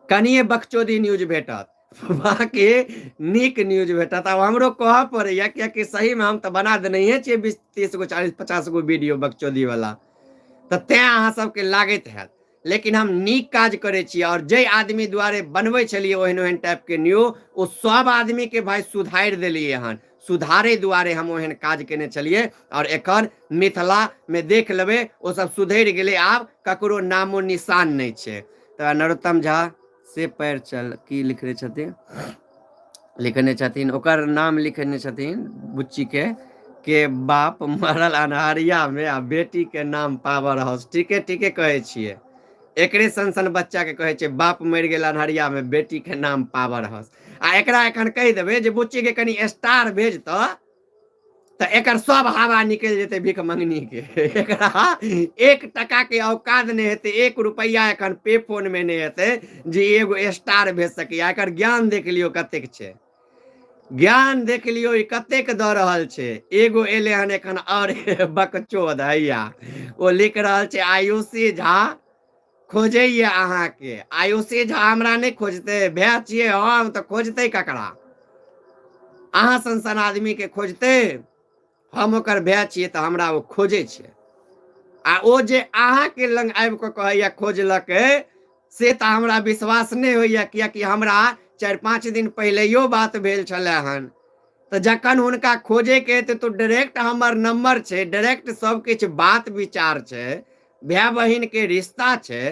कनिए बकचोदी न्यूज भेटत, बाँकी नीक न्यूज भेटत। आब हमरो कहऽ पड़ैया कियाकि सहीमे हम तऽ बना देनहिए छियै 20-30 गो 40-50 गो वीडियो बकचोदीवला, तऽ तैँ अहाँ सबके लागैत हैत, लेकिन हम नीक काज करै छी। और जाहि आदमी दुआरे बनबै छलियै ओहन ओहन टाइपके न्यूज, ओ सब आदमीके भाय सुधारि देलियै हन। सुधारे दुआरे हम ओहन काज केने छलियै। और एखन मिथिलामे देख लेबै ओ सब सुधरि गेलै, आब ककरो नामो निशान नहि छै। तऽ नरोत्तम झा से पैर चल की लिखने छथिन, लिखने छथिन ओकर नाम लिखने छथिन बुच्चीके के बाप मरल अन्हरियामे आ बेटीके नाम पावर हाउस। ठीके ठीके कहै छियै, एकरे सन सन बच्चाके कहै छै बाप मरि गेल अन्हरियामे, बेटीके नाम पावर हाउस। आ एकरा एखन कहि देबै जे बुच्चीके कनि स्टार भेज तऽ एकर सब हवा निकलि जेतै भीख मंगनीके। एकरा 1 टकाके औकात नहि हेतै, 1 रुपैआ एखन पे फोनमे नहि हेतै जे एगो स्टार भेज सकैया। एकर ज्ञान देख लियौ कतेक छै, ज्ञान देख लियौ ई कतेक दऽ रहल छै। एगो एलै हन एखन आओर बकचोद हैया, ओ लिख रहल छै आयुषी झा खोजैया अहाँके। आयुषी झा हमरा नहि खोजतै, भाय छियै हम तऽ खोजतै ककरा? अहाँ सन सन आदमीके खोजतै? हम ओकर भाय छियै तऽ हमरा ओ खोजै छै। आ ओ जे अहाँके लग आबि कऽ कहैया खोजलकै से तऽ हमरा विश्वास नहि होइया, कियाकि हमरा 4-5 दिन पहिलैयो बात भेल छलै हन। तऽ जखन हुनका खोजैके हेतै तऽ डायरेक्ट हमर नंबर छै, डायरेक्ट सब किछु बात विचार छै, भाय बहिन के रिश्ता छै,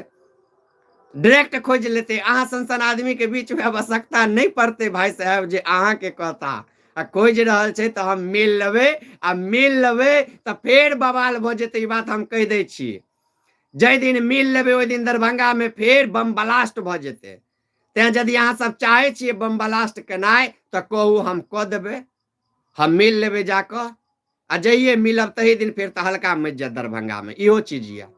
डायरेक्ट खोजि लेतै। अहाँ सन सन आदमी के बीच में आवश्यकता नहि पड़तै भाय साहेब जे अहाँके कहता। आ खोजि रहल छै तऽ हम मिल लेबै, आ मिल लेबै तऽ फेर बवाल भऽ जेतै, ई बात हम कहि दै छी। जाहि दिन मिल लेबै ओहि दिन दरभंगा में फेर बम ब्लास्ट भऽ जेतै। तें यदि अहाँ सब चाहै छियै बम ब्लास्ट केनाइ तऽ कहू, हम कऽ देबै, हम मिल लेबै जाकऽ। आ जहिये मिलब तही दिन फेर तऽ हल्का मचि जायत दरभंगा में, इहो चीज यऽ।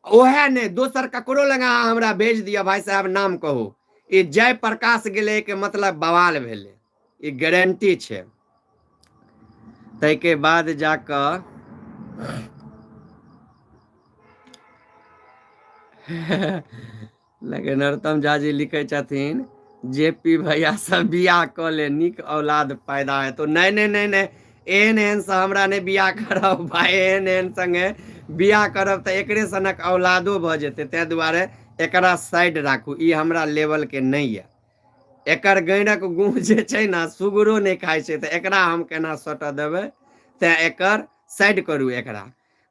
ओएह नहि दोसर ककरो लग अहाँ हमरा भेज दिअ भाय साहब, नाम कहू, ई जय प्रकाश गेलै के मतलब बवाल भेलै, ई गारंटी छै। ताहिके बाद जाकऽ लेकिन नरोत्तम झा जी लिखै छथिन जे पी भैया सब बियाह कऽ ले, नीक औलाद पैदा हेतौ। नहि नहि नहि नहि, एहन एहन से हमरा नहि बियाह करब भाय, एहन एहन संगे बियाह करब तऽ एकरे सनक औलादो भऽ जेतै। ताहि दुआरे एकरा साइड राखू, ई हमरा लेवलके नहि यऽ। एकर गैरक गुह जे छै ने सुगरो नहि खाइ छै, तऽ एकरा हम केना सटऽ देबै? तेँ एकर साइड करू एकरा।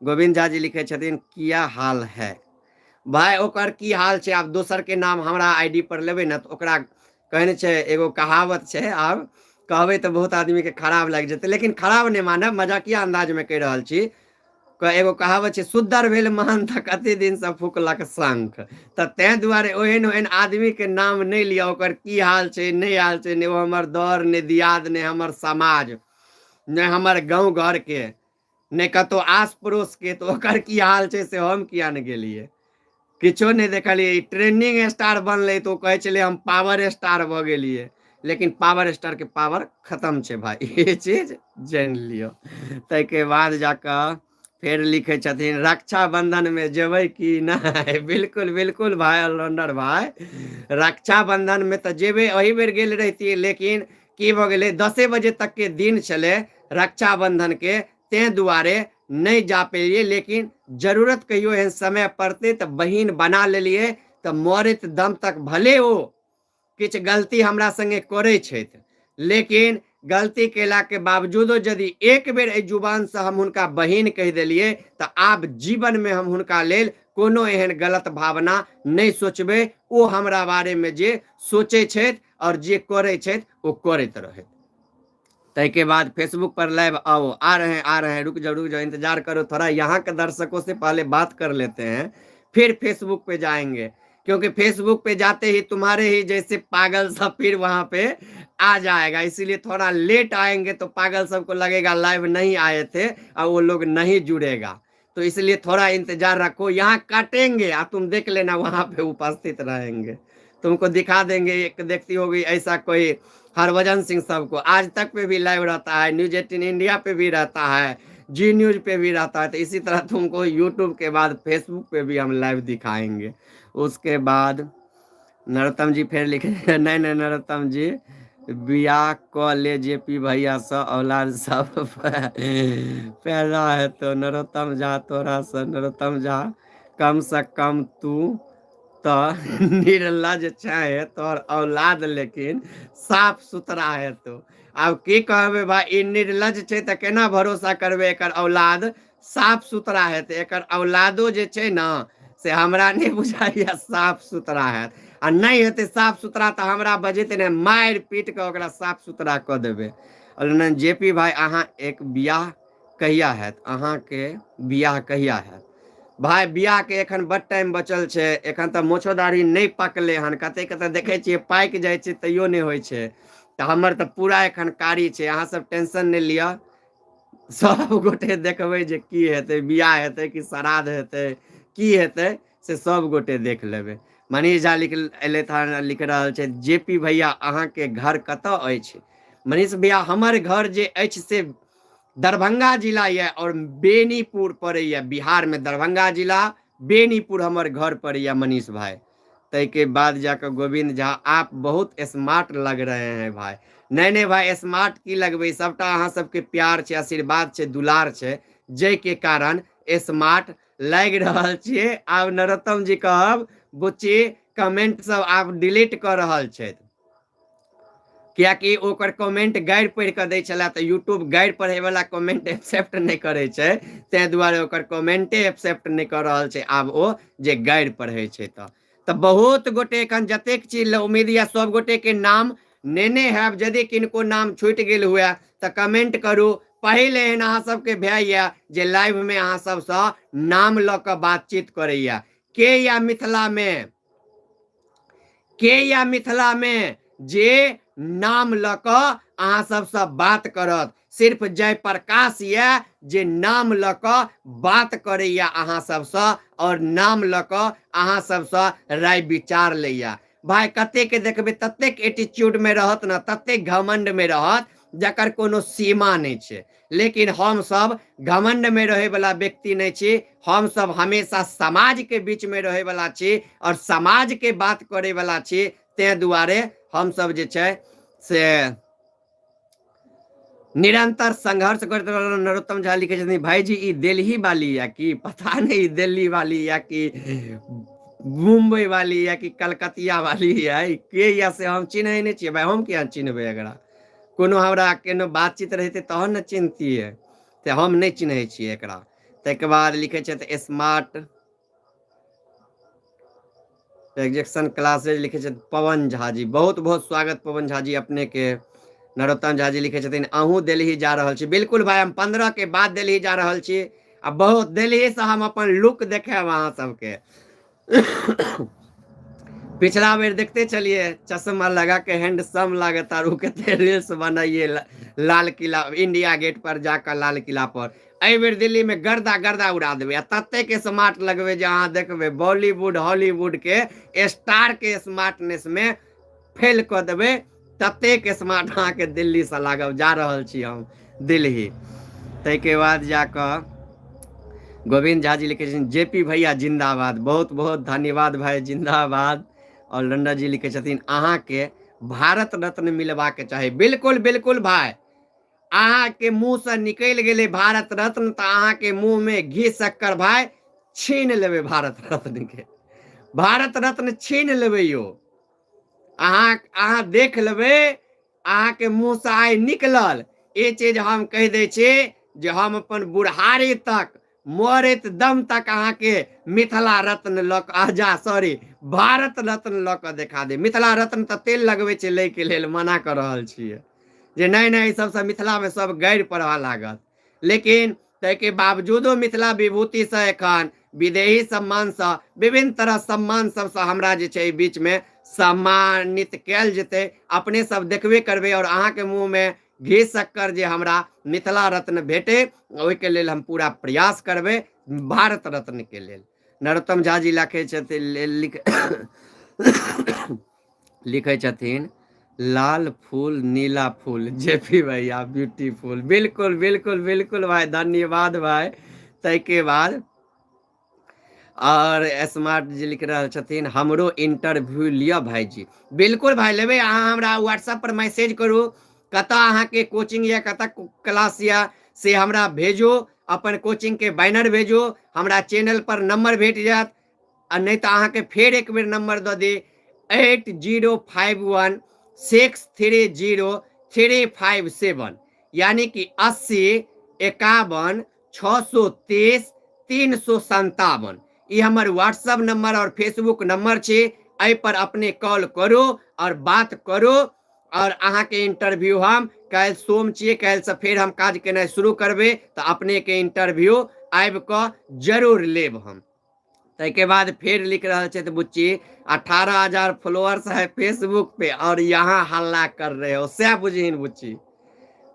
गोविन्द झा जी लिखै छथिन किया हाल है भाय, ओकर की हाल छै? आब दोसरके नाम हमरा I D पर लेबै ने तऽ ओकरा कहने छै, एगो कहावत छै, आब कहबै तऽ बहुत आदमीके खराब लागि जेतै, लेकिन खराब नहि मानब, मजाकिया अन्दाजमे कहि रहल छी। एगो कहावत छै, सुन्दर भेल महान तऽ कते दिनसँ फुकलक शंख। तऽ ताहि दुआरे ओहन ओहन आदमीके नाम नहि लिअ, ओकर की हाल छै नहि हाल छै, नहि ओ हमर दर, नहि दियाद, नहि हमर समाज, नहि हमर गाँव घरके, नहि कतहु आस पड़ोसके, तऽ ओकर की हाल छै से हम किया नहि गेलियै, किछो नहि देखलियै। ई ट्रेंडिंग स्टार बनलै तऽ ओ कहै छलै हम पावर स्टार भऽ गेलियै, लेकिन पावर स्टारके पावर खतम छै भाय, ई चीज जानि लियौ। ताहिके बाद जाकऽ फेर फेर लिखै छथिन रक्षाबंधनमे जेबै कि नहि? बिल्कुल बिल्कुल भाय ऑलराउंडर भाय, रक्षाबंधनमे तऽ जेबै। एहि बेर गेल रहितियै, लेकिन की भऽ गेलै, 10 बजे तकके दिन छलै रक्षाबंधनके, ताहि दुआरे नहि जा पेलियै। लेकिन जरूरत कहियो एहन समय पड़तै तऽ बहिन बना लेलियै तऽ मरैत दम तक, भले ओ किछु गलती हमरा सङ्गे करै छथि, लेकिन गलती केलाके बावजूदो यदि एक बेर एहि जुबानसँ हम हुनका बहिन कहि देलियै तऽ आब जीवनमे हम हुनका लेल कोनो एहन गलत भावना नहि सोचबै। ओ हमरा बारेमे जे सोचै छथि आओर जे करै छथि, ओ करैत रहथि। ताहिके बाद फेसबुक पर लाइव आओ। आ रहे हैं, आ रहे हैं, रुक जाओ, रुक जाओ, इंतजार करो थोड़ा। यहाँ के दर्शकों से पहले बात कर लेते हैं, फिर फेसबुक पे जाएंगे, क्योंकि फेसबुक पे जाते ही तुम्हारे ही जैसे पागल सब फिर वहां पे आ जाएगा। इसीलिए थोड़ा लेट आएंगे तो पागल सबको लगेगा लाइव नहीं आए थे और वो लोग नहीं जुड़ेगा। तो इसलिए थोड़ा इंतजार रखो। यहाँ काटेंगे आ तुम देख लेना, वहां पे उपस्थित रहेंगे, तुमको दिखा देंगे। एक देखती होगी ऐसा कोई हरभजन सिंह सबको आज तक पे भी लाइव रहता है, न्यूज 18 इंडिया पे भी रहता है, जी न्यूज पे भी रहता है। तो इसी तरह तुमको यूट्यूब के बाद फेसबुक पे भी हम लाइव दिखाएंगे। उसके बाद नरोत्तम जी फिर लिखे, नहीं नहीं नरोत्तम जी, बियाह कऽ ले जे पी भैया सँ, औलाद सब पैदा हेतौ। नरोत्तम झा, तोरा सँ नरोत्तम झा, कम से कम तू तऽ निर्लज छै, तोहर औलाद लेकिन साफ सुथरा हेतौ। आब की कहबै भाई, ई निर्लज छै तऽ केना भरोसा करबै एकर औलाद साफ सुथरा हेतै? एकर औलादो जे छै ने, से हमरा नहि बुझाइया साफ सुथरा हैत। आ नहि हेतै साफ सुथरा तऽ हमरा बजेतै नहि, मारि पीट कऽ ओकरा साफ सुथरा कऽ देबै। जे पी भाई, अहाँ एक बियाह कहिया हैत? अहाँके बियाह कहिया हैत? भाय, बियाहके एखन बड टाइम बचल छै। एखन तऽ मोछो दाढ़ी नहि पकलै हन। कते कते देखै छियै पाकि जाइ छै, तैयो नहि होइ छै। तऽ हमर तऽ पूरा एखन कारी छै। अहाँ सब टेंशन नहि लिअ। सब गोटे देखबै जे की हेतै, बियाह हेतै कि श्राद्ध हेतै, की हेतै, से सब गोटे देख लेबै। मनीष झा लिख एलथि हन, लिख रहल छै, जे पी भैया, अहाँके घर कतऽ अछि? मनीष भैया, हमर घर जे अछि से दरभंगा जिला यऽ और बेनीपुर पड़ैया। बिहारमे दरभंगा जिला, बेनीपुर हमर घर पड़ैया मनीष भाई। ताहिके बाद जाकऽ गोविंद झा, आप बहुत स्मार्ट लग रहे हैं भाई। नहि नहि भाई, स्मार्ट की लगबै, सबटा अहाँ सबके प्यार छै, आशीर्वाद छै, दुलार छै, जाहिके कारण स्मार्ट लागि रहल छियै। आब नरोत्तम जी कहब, बुच्ची कमेंट सब आब डिलीट कऽ रहल छथि, कियाकि ओकर कमेंट गारि पढ़ि कऽ दै छलै, तऽ यूट्यूब गारि पढ़ैवला कमेंट एक्सेप्ट नहि करै छै। ताहि दुआरे ओकर कमेंटे एक्सेप्ट नहि कऽ रहल छै आब ओ जे गारि पढ़ै छै। तऽ बहुत गोटे एखन जतेक चीज उम्मीद यऽ सब गोटे के नाम नेने हैब। यदि किनको नाम छूटि गेल हुए तऽ कमेंट करू। पहिल एहन अहाँ सबके भए यऽ जे लाइवमे अहाँ सबसँ नाम लऽ कऽ बातचीत करैया। के या मिथिलामे, के या मिथिलामे जे नाम लऽ कऽ अहाँ सबसँ बात करत? सिर्फ जयप्रकाश यऽ जे नाम लऽ कऽ बात करैया अहाँ सबसँ और नाम लऽ कऽ अहाँ सबसँ राय विचार लैया। भाय, कतेक देखबै ततेक एटीट्यूडमे रहत ने, ततेक घमंडमे रहत जकर कोनो सीमा नहि छै। लेकिन हम सब घमंडमे रहैवला व्यक्ति नहि छी। हम सब हमेशा समाजके बीचमे रहैवला छी और समाजके बात करैवला छी। ताहि दुआरे हमसब जे छै से निरंतर संघर्ष करैत रहलहुँ। नरोत्तम झा लिखै छथिन, भाईजी, ई दिल्ली वाली या की? पता नहि ई दिल्ली वाली या कि मुम्बई वाली या कि कलकतिया वाली या के या, से हम चिन्है नहि छियै भाई। हम किया चिन्हबै एकरा? कोनो हमरा कोनो बातचीत रहितै तहन ने चिन्हतियै। तऽ हम नहि चिन्है छियै एकरा। ताहिके बाद लिखै छथि स्मार्ट एग्जेक्शन क्लासेज, लिखै छथि पवन झा जी। बहुत बहुत स्वागत पवन झा जी अपने के। नरोत्तम झा जी लिखै छथिन, अहूँ दिल्ली जा रहल छी? बिल्कुल भाई, हम 15 के बाद दिल्ली जा रहल छी आ बहुत दिल्लीसँ हम अपन लुक देखायब अहाँ सबके। पिछला बेर देखते चलिए, चश्मा लगा के हैंडसम लागत आर ओ कते रील्स बनाइए लाल किला, इंडिया गेट पर जाकर, लाल किला पर। एहि बेर दिल्ली में गर्दा गर्दा उड़ा देबै आ ततेक स्मार्ट लगबै जे अहाँ देखबै बॉलीवुड हॉलीवुड के स्टार के स्मार्टनेस में फेल कऽ देबै, ततेक स्मार्ट अहाँके दिल्लीसँ लागब। जा रहल छी हम दिल्ली। ताहिके बाद जाकऽ गोविंद झा जी लिखै छथिन जे पी भैया जिन्दाबाद। बहुत बहुत धन्यवाद भाई, जिन्दाबाद। ऑलराउंडर जी लिखै छथिन अहाँके भारत रत्न मिलबाक चाही। बिल्कुल बिल्कुल भाई, अहाँके मुँहसँ निकलि गेलै भारत रत्न तऽ अहाँके मुँहमे घी शक्कर भाई छीन लेबै। भारत रत्नके भारत रत्न छीन लेबै यौ। अहाँ देख लेबै, अहाँके मुँहसँ आइ निकलल ई चीज हम कहि दै छी जे हम अपन बुढ़ारी तक मरैत दम तक अहाँके मिथिला रत्न लऽ कऽ आजा सॉरी भारत रत्न लऽ कऽ देखा दे। मिथिला रत्न तऽ तेल लगबै छै लैके लेल मना कऽ रहल छियै जे नहि नहि, एहि सबसँ मिथिलामे सब गैर पढ़ऽ लागत। लेकिन ताहिके बावजूदो मिथिला विभूतिसँ एखन विदेही सम्मानसँ विभिन्न तरह सम्मान सबसँ हमरा जे छै एहि बीचमे सम्मानित कयल जेतै। अपने सब देखबे करबै आओर अहाँके मुँहमे घी शक्कर जे हमरा मिथिला रत्न भेटै ओहिके लेल हम पूरा प्रयास करबै। भारत रत्नके लेल नरोत्तम झा जी लिखै छथिन, लिखै छथिन लाल फूल नीला फूल जे पी भैया ब्यूटीफुल। बिल्कुल बिल्कुल बिल्कुल भाई, धन्यवाद भाई। ताहिके बाद और स्मार्ट जी लिख रहल छथिन हमरो इंटरव्यू लिअ भाईजी। बिल्कुल भाई लेबै। अहाँ हमरा व्हाट्सएप पर मैसेज करू कतऽ अहाँके कोचिंग यऽ, कतऽ क्लास यऽ से हमरा भेजू, अपन कोचिंगके बैनर भेजू, हमरा चैनल पर नंबर भेट जायत। आ नहि तऽ अहाँके फेर एक बेर नंबर दऽ दी 8051630357, यानी कि 80 51 630 357। ई हमर व्हाट्सएप नंबर और फेसबुक नंबर छै। एहि पर अपने कॉल करू और बात करू और अहाँके इंटरव्यू हम काल्हि सोम छियै, काल्हिसँ फेर हम काज केनाइ शुरू करबै तऽ अपनेके इंटरव्यू आबि कऽ जरूर लेब हम। ताहिके बाद फेर लिख रहल छथि बुच्ची 18,000 फॉलोअर्स है फेसबुक पे और यहाँ हल्ला कर रहे हो। सएह बुझिन बुच्ची,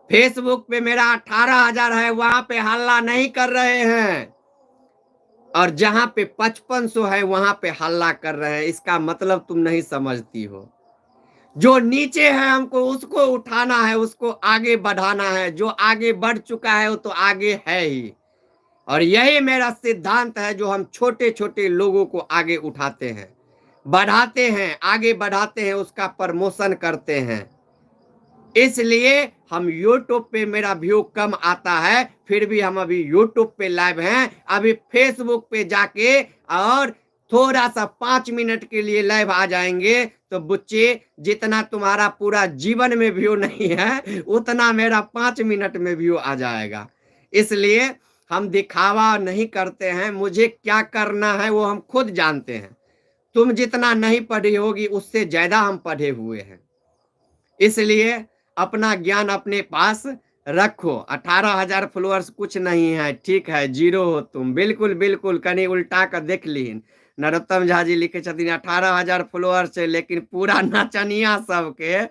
फेसबुक पे मेरा 18,000 है, वहां पे हल्ला नहीं कर रहे हैं और जहां पे 5,500 है वहां पे हल्ला कर रहे हैं। इसका मतलब तुम नहीं समझती हो। जो नीचे है हमको उसको उठाना है, उसको आगे बढ़ाना है। जो आगे बढ़ चुका है वो तो आगे है ही। और यही मेरा सिद्धांत है जो हम छोटे छोटे लोगों को आगे उठाते हैं, बढ़ाते हैं, आगे बढ़ाते हैं, उसका प्रमोशन करते हैं। इसलिए हम YouTube पे मेरा व्यू कम आता है, फिर भी हम अभी YouTube पे लाइव हैं। अभी Facebook पे जाके और थोड़ा सा 5 मिनट के लिए लाइव आ जाएंगे तो बुच्ची जितना तुम्हारा पूरा जीवन में व्यू नहीं है उतना मेरा 5 मिनट में व्यू आ जाएगा। इसलिए हम दिखावा नहीं करते हैं। मुझे क्या करना है वो हम खुद जानते हैं। तुम जितना नहीं पढ़ी होगी उससे ज्यादा हम पढ़े हुए हैं, इसलिए अपना ज्ञान अपने पास रखो। 18,000 फॉलोअर्स कुछ नहीं है, ठीक है, जीरो हो तुम। बिल्कुल बिल्कुल, कनी उल्टा कऽ देख लिहिन। नरोत्तम झा जी लिखै छथिन 18,000 फॉलोअर्स छै लेकिन पूरा नचनिया सबके।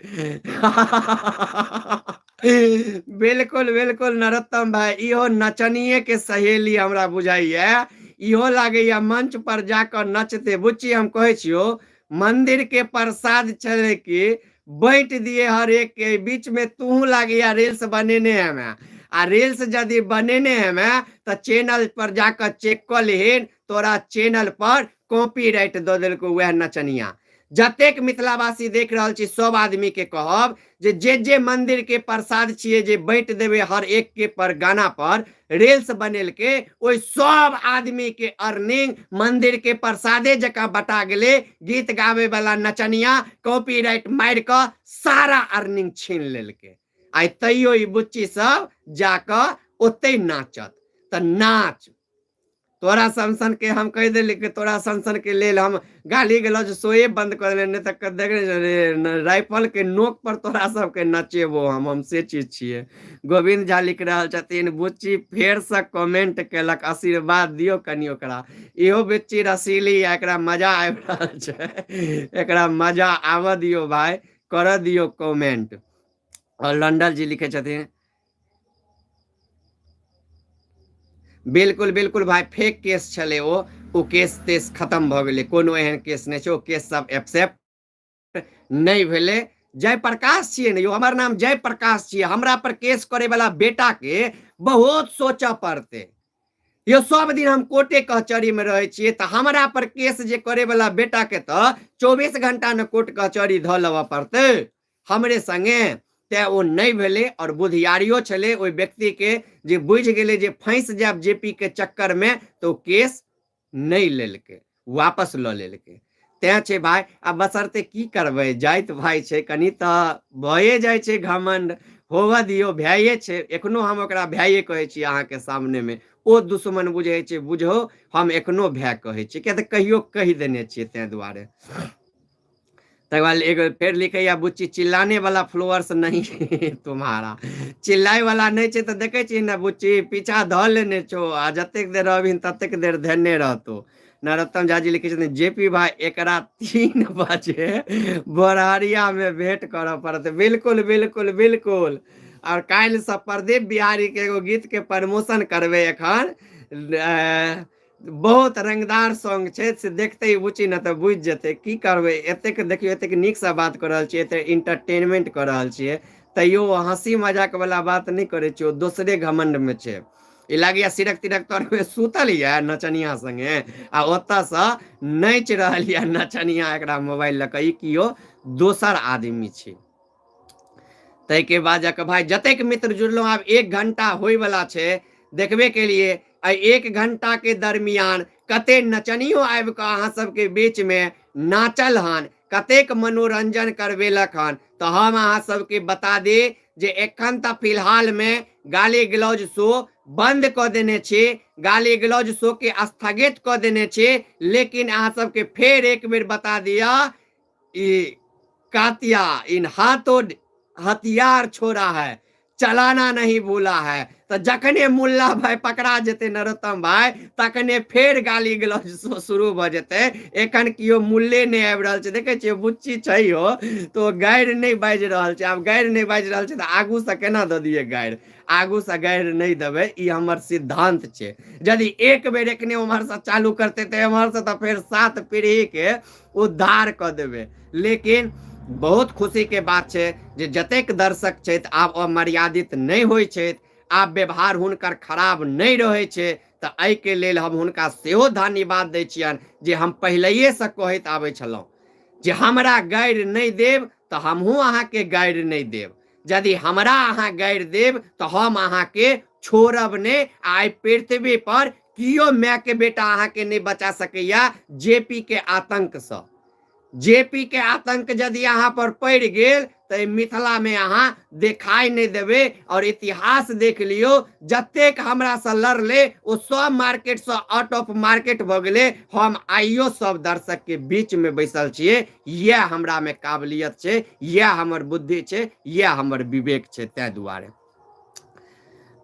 बिल्कुल बिल्कुल नरोत्तम भाई, इहो नचनिए के सहेली हमरा बुझाइया, इहो लागैया मंच पर जाकऽ नचते। बुच्ची हम कहै छियौ मंदिर के प्रसाद छलै कि बाँटि दिए हर एक के बीच में, तूहू लागैया रील्स बनेने हमे आ रील्स यदि बनेने हमे तऽ चैनल पर जाकऽ चेक कऽ लिहिन, तोरा चैनल पर कॉपीराइट दऽ देलकौ वएह नचनिया। जतेक मिथिलावासी देख रहल छी सब आदमी के कहब जे जे जे मंदिर के प्रसाद छियै जे बाँटि देबै हर एक के पर गाना पर रील्स बनेलके, ओहि सब आदमी के अर्निंग मंदिर के प्रसादे जकाँ बटा गेलै। गीत गाबै वाला नचनिया कॉपीराइट मारि कऽ सारा अर्निंग छीन लेलकै। आइ तैयो ई बुच्ची सब जाकऽ ओतै नाचत तऽ नाच। तोरा सनसन के हम कहि देली कि तोरा सनसन के लेल हम गाली गलौज सोए बंद कर देने, नहीं तऽ देख राइफल के नोक पर तोरा सबके नचेबो हम से चीज छियै। गोविंद झा लिख रहल छथिन बुच्ची फेरसँ कमेंट केलक, आशीर्वाद दियौ कनि ओकरा। इहो बुच्ची रसीली यऽ, एकरा मजा आबि रहल छै, एकरा मजा आबऽ दियौ भाय, करऽ दियौ कमेंट। और लंडन जी लिखै छथिन बिल्कुल बिल्कुल भाई, फेक केस छलै ओ केस तेस खत्म भऽ गेलै, कोनो एहन केस नहि छै, ओ केस सब एक्सेप्ट नहि भेलै। जयप्रकाश छियै ने यौ, हमर नाम जयप्रकाश छियै, हमरा पर केस करे वाला बेटा के बहुत सोचऽ पड़तै। यौ सब दिन हम कोर्टे कचहरीमे रहै छियै तऽ हमरा पर केस जे करैवला बेटाके तऽ 24 घंटा ने कोर्ट कचहरी धऽ लेबऽ पड़तै हमरे संगे। तेँ ओ नहि भेलै आओर बुधियारियो छलै ओहि व्यक्तिके जे बुझि गेलै जे फँसि जायब जे पी के चक्करमे, तऽ ओ केस नहि लेलकै, वापस लऽ लेलकै। तेँ छै भाय, आ बसरते की करबै, जाइत भाय छै, कनि तऽ भए जाइ छै घमण्ड, होबऽ दियौ, भाये छै। एखनो हम ओकरा भाये कहै छियै अहाँके सामनेमे। ओ दुश्मन बुझै छै बुझौ, हम एखनो भाय कहै छियै, किया तऽ कहियो कहि देने छियै तेँ दुआरे। तकर बाद एगो फेर लिखैया बुच्ची चिल्लाने वाला फ्लोअर्स नहीं तुम्हारा। चिल्लाय वाला नहि छै तऽ देखै छी ने बुच्ची, पीछा धऽ लेने छौ आ जतेक देर रहबिन ततेक देर धेने रहतौ। नरोत्तम झा जी लिखै छथिन जे पी भाई एकरा 3 बजे बरहरियामे भेंट करऽ पड़त। बिल्कुल बिल्कुल बिल्कुल। आओर काल्हिसँ प्रदीप बिहारीके एगो गीतके प्रमोशन करबै। एखन बहुत रंगदार सॉन्ग छै, से देखते ही बुची ने तऽ बुझि जेतै। की करबै, एतेक देखियौ, एतेक नीकसँ बात कऽ रहल छियै, एतेक इंटरटेनमेंट कऽ रहल छियै, तैयो ओ हँसी मजाक वाला बात नहि करै छै, ओ दोसरे घमंडमे छै। ई लागैया सिरक तिरक तरमे सुतल यऽ नचनिया संगे आ ओतऽसँ नाचि रहल यऽ नचनिया एकरा मोबाइल लऽ कऽ। ई केओ दोसर आदमी छै। ताहिके बाद जाकऽ भाय जतेक मित्र जुड़लहुँ, आब 1 घंटा होइवला छै। देखबे केलिए एहि 1 घंटाके दरमियान कते नचनियो आबि कऽ अहाँ सबके बीचमे नाचल हन, कतेक मनोरंजन करबेलक हन। तऽ हम अहाँ सबके बता दी जे एखन तऽ फिलहालमे गाली गलौज शो बंद कऽ देने छी, गाली गलौज शो के स्थगित कऽ देने छी, लेकिन अहाँ सबके फेर एक बेर बता दिअ, ई कातिया इन हाथों हथियार छोड़ा है, चलाना नहीं भूला है। तऽ जखने मुल्ला भाई पकड़ा जेतै नरोत्तम भाई, तखने फेर गाली गलौज शुरू भऽ जेतै। एखन केओ मुल्ले नहि आबि रहल छै। देखै छियै बुच्ची छै यौ, तऽ ओ गारि नहि बाजि रहल छै। आब गारि नहि बाजि रहल छै तऽ आगूसँ केना दऽ दियै गारि? आगूसँ गारि नहि देबै, ई हमर सिद्धांत छै। यदि एक बेर एखने ओम्हरसँ चालू करतै तऽ एम्हरसँ तऽ फेर 7 पीढ़ीके उद्धार कऽ देबै। लेकिन बहुत खुशीके बात छै जे जतेक दर्शक छथि आब अमर्यादित नहि होइ छथि, आब व्यवहार हुनकर खराब नहि रहै छै। तऽ एहिके लेल हम हुनका सेहो धन्यवाद दै छियनि जे हम पहिलैएसँ कहैत आबै छलहुँ जे हमरा गारि नहि देब तऽ हमहूँ अहाँके गारि नहि देब। यदि हमरा अहाँ गारि देब तऽ हम अहाँके छोड़ब नहि। आइ पृथ्वी पर कियो मायके बेटा अहाँके नहि बचा सकैया जेपी के आतंकसँ। जेपी के आतंक यदि अहाँ पर पड़ि गेल तऽ मिथिलामे अहाँ देखाइ नहि देबै। आओर इतिहास देख लियौ, जतेक हमरासँ लड़लै ओ सब मार्केटसँ आउट ऑफ मार्केट भऽ गेलै। हम आइयो सब दर्शकके बीचमे बैसल छियै। इएह हमरामे काबिलियत छै, इएह हमर बुद्धि छै, इएह हमर विवेक छै। ताहि दुआरे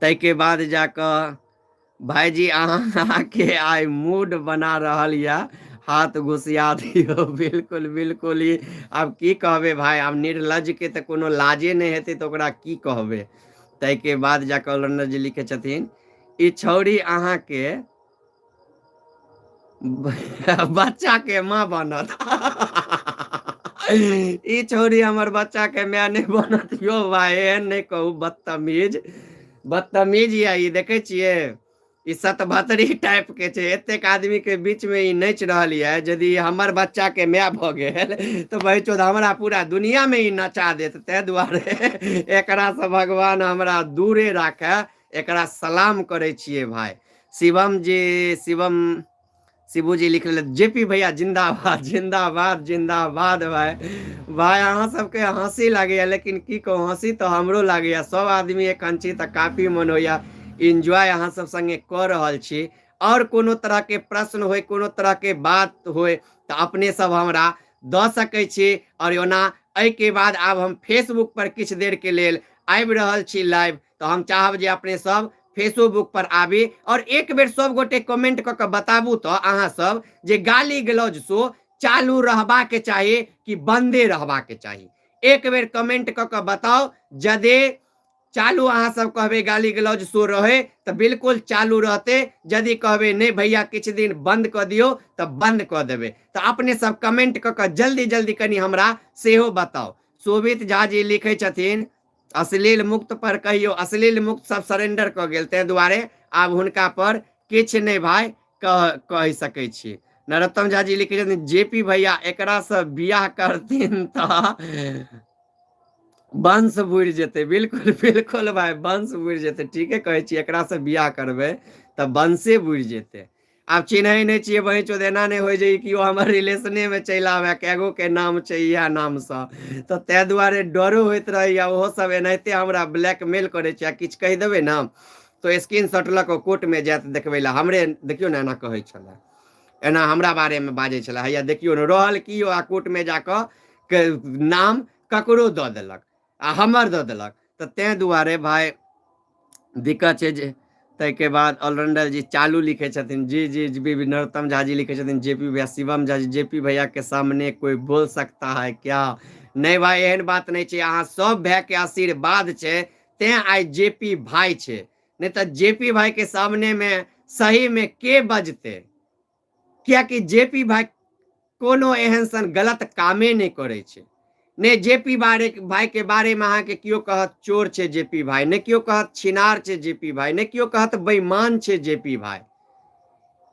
ताहिके बाद जाकऽ भाईजी अहाँके आइ मूड बना रहल यऽ, हाथ घुसिया दियौ। बिल्कुल बिल्कुल। ई आब की कहबै भाय, आब निर्लज्जके तऽ कोनो लाजे नहि हेतै तऽ ओकरा की कहबै। ताहिके बाद जाकऽ ऑलराउंडर जी लिखै छथिन ई छौड़ी अहाँके बच्चाके माँ बनत। ई छौड़ी हमर बच्चाके माय नहि बनत यौ भाय, एहन नहि कहू। बदतमीज बदतमीज यऽ ई। देखै छियै ई सतभतरी टाइप के छै, एतेक आदमी के बीच में ई नाचि रहल यऽ। यदि हमर बच्चा के माय भऽ गेल तऽ बहिचोद हमरा पूरा दुनिया में ई नचा देत। ताहि दुआरे एकरा से भगवान हमरा दूरे राखे, एकरा सलाम करै छियै भाय। शिवम जी, शिवम शिबू जी लिख लेलथि जे पी भैया जिंदाबाद जिंदाबाद जिंदाबाद। भाय भाय अहाँ सबके हँसी लागैया, लेकिन की कहू, हँसी तऽ हमरो लागैया। सब आदमी एखन छी तऽ काफी मन होइया, एन्जॉय अहाँ सब संगे कऽ रहल छी। आओर कोनो तरहके प्रश्न होय, कोनो तरहके बात होय तऽ अपने सब हमरा दऽ सकै छी। आओर ओना एहिके बाद आब हम फेसबुक पर किछु देरके लेल आबि रहल छी लाइव, तऽ हम चाहब जे अपने सब फेसोबुक पर आबी और एक बेर सब गोटे कमेंट कऽ के बताबू तऽ अहाँ सब जे गाली गलौज शो चालू रहबाक चाही कि बंदे रहबाक चाही। एक बेर कमेंट कऽ के बताउ। यदि चालू अहाँ सब कहबै गाली गलौज शो रहे तऽ बिल्कुल चालू रहते, यदि कहबै नहि भैया किछु दिन बंद कऽ दियौ तऽ बंद कऽ देबै। तऽ अपने सब कमेंट कऽ के जल्दी जल्दी कनि हमरा सेहो बताउ। शोभित झा जी लिखै छथिन अश्लील मुक्त पर कहियो, अश्लील मुक्त सब सरेंडर कऽ गेल, ताहि दुआरे आब हुनका पर किछु नहि भाय कह कहि सकै छी। नरोत्तम झा जी लिखै छथिन जे पी भैया एकरासँ बियाह करथिन तऽ वंश बुड़ि जेतै। बिल्कुल बिल्कुल भाय, वंश बुड़ि जेतै। ठीके कहै छी, एकरासँ बियाह करबै तऽ वंशे बुड़ि जेतै। आब चिन्है नहि छियै बहिन चोद, एना नहि होइ जे केओ हमर रिलेशनेमे चलि आबै, कएगो के नाम छै इएह नामसँ, तऽ ताहि दुआरे डरो होइत रहैए। ओहो सब एनाहिते हमरा ब्लैकमेल करै छै आ किछु कहि देबै ने तऽ स्क्रीन शॉट लऽ कऽ कोर्टमे जायत देखबै लए। हमरे देखियौ ने, एना कहै छलै, एना हमरा बारेमे बाजै छलै, हैया देखियौ ने रहल की आ कोर्टमे जा कऽ के नाम ककरो दऽ देलक आ हमर दऽ देलक। तऽ ताहि दुआरे भाय दिक्कत छै जे ताहिके बाद ऑलराउंडर जी चालू लिखै छथिन। जी जी जी बी नरोत्तम झा जी लिखै छथिन जे पी भैया, शिवम झा जी जे पी भैया के सामने कोई बोल सकता है क्या? नहि भाई, एहन बात नहि छै। अहाँ सब भाई के आशीर्वाद छै तें आइ जे पी भाई छै, नहि तऽ जे पी भाई के सामने में सही में के बजते? कियाकि जे पी भाई कोनो एहन सन गलत कामे नहि करै छै। ने जे पी बारे भाई के बारे में अहाँके केओ कहत चोर छै जे पी भाई, ने केओ कहत छिनार छै जे पी भाई, ने केओ कहत बेईमान छै जे पी भाई।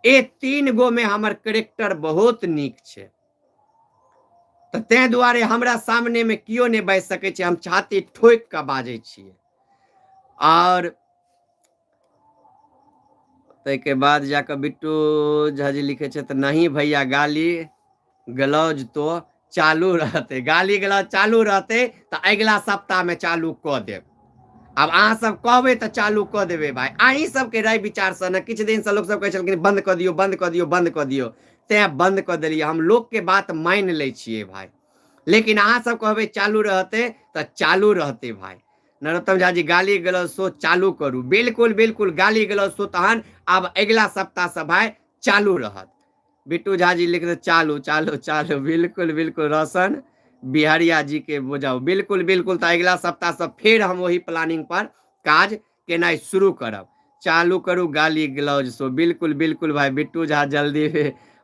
ए तीन गो में हमर करेक्टर बहुत नीक छै, तऽ ताहि दुआरे हमरा सामने में केओ नहि बाजि सकै छै। हम छाती ठोकि कऽ बाजै छियै। आओर ताहिके बाद जाकऽ बिट्टू झा जी लिखै छथि नहीं भैया गाली गलौज तो चालू रहतै। गाली गलौज चालू रहतै तऽ अगिला सप्ताहमे चालू कऽ देब। आब अहाँ सब कहबै तऽ चालू कऽ देबै भाय, अहीं सबके राय विचारसँ ने। किछु दिनसँ लोक सब कहै छलखिन बंद कऽ दियौ, बंद कऽ दियौ, बंद कऽ दियौ, तैं बंद कऽ देलियै। हम लोकके बात मानि लै छियै भाय, लेकिन अहाँ सब कहबै चालू रहतै तऽ चालू रहतै भाय। नरोत्तम झा जी गाली गलौज शो चालू करू। बिल्कुल बिल्कुल गाली गलौज शो तहन आब अगिला सप्ताहसँ भाय चालू रहत। बिट्टू झा जी लिख चालू चालू चालू। बिल्कुल बिल्कुल रोशन बिहारिया जी के बुझाउ। बिल्कुल बिल्कुल, तऽ अगिला सप्ताहसँ फेर हम ओही प्लानिंग पर काज केनाइ शुरू करब। चालू करू गाली गलौज शो। बिल्कुल बिल्कुल भाई बिट्टू झा जल्दी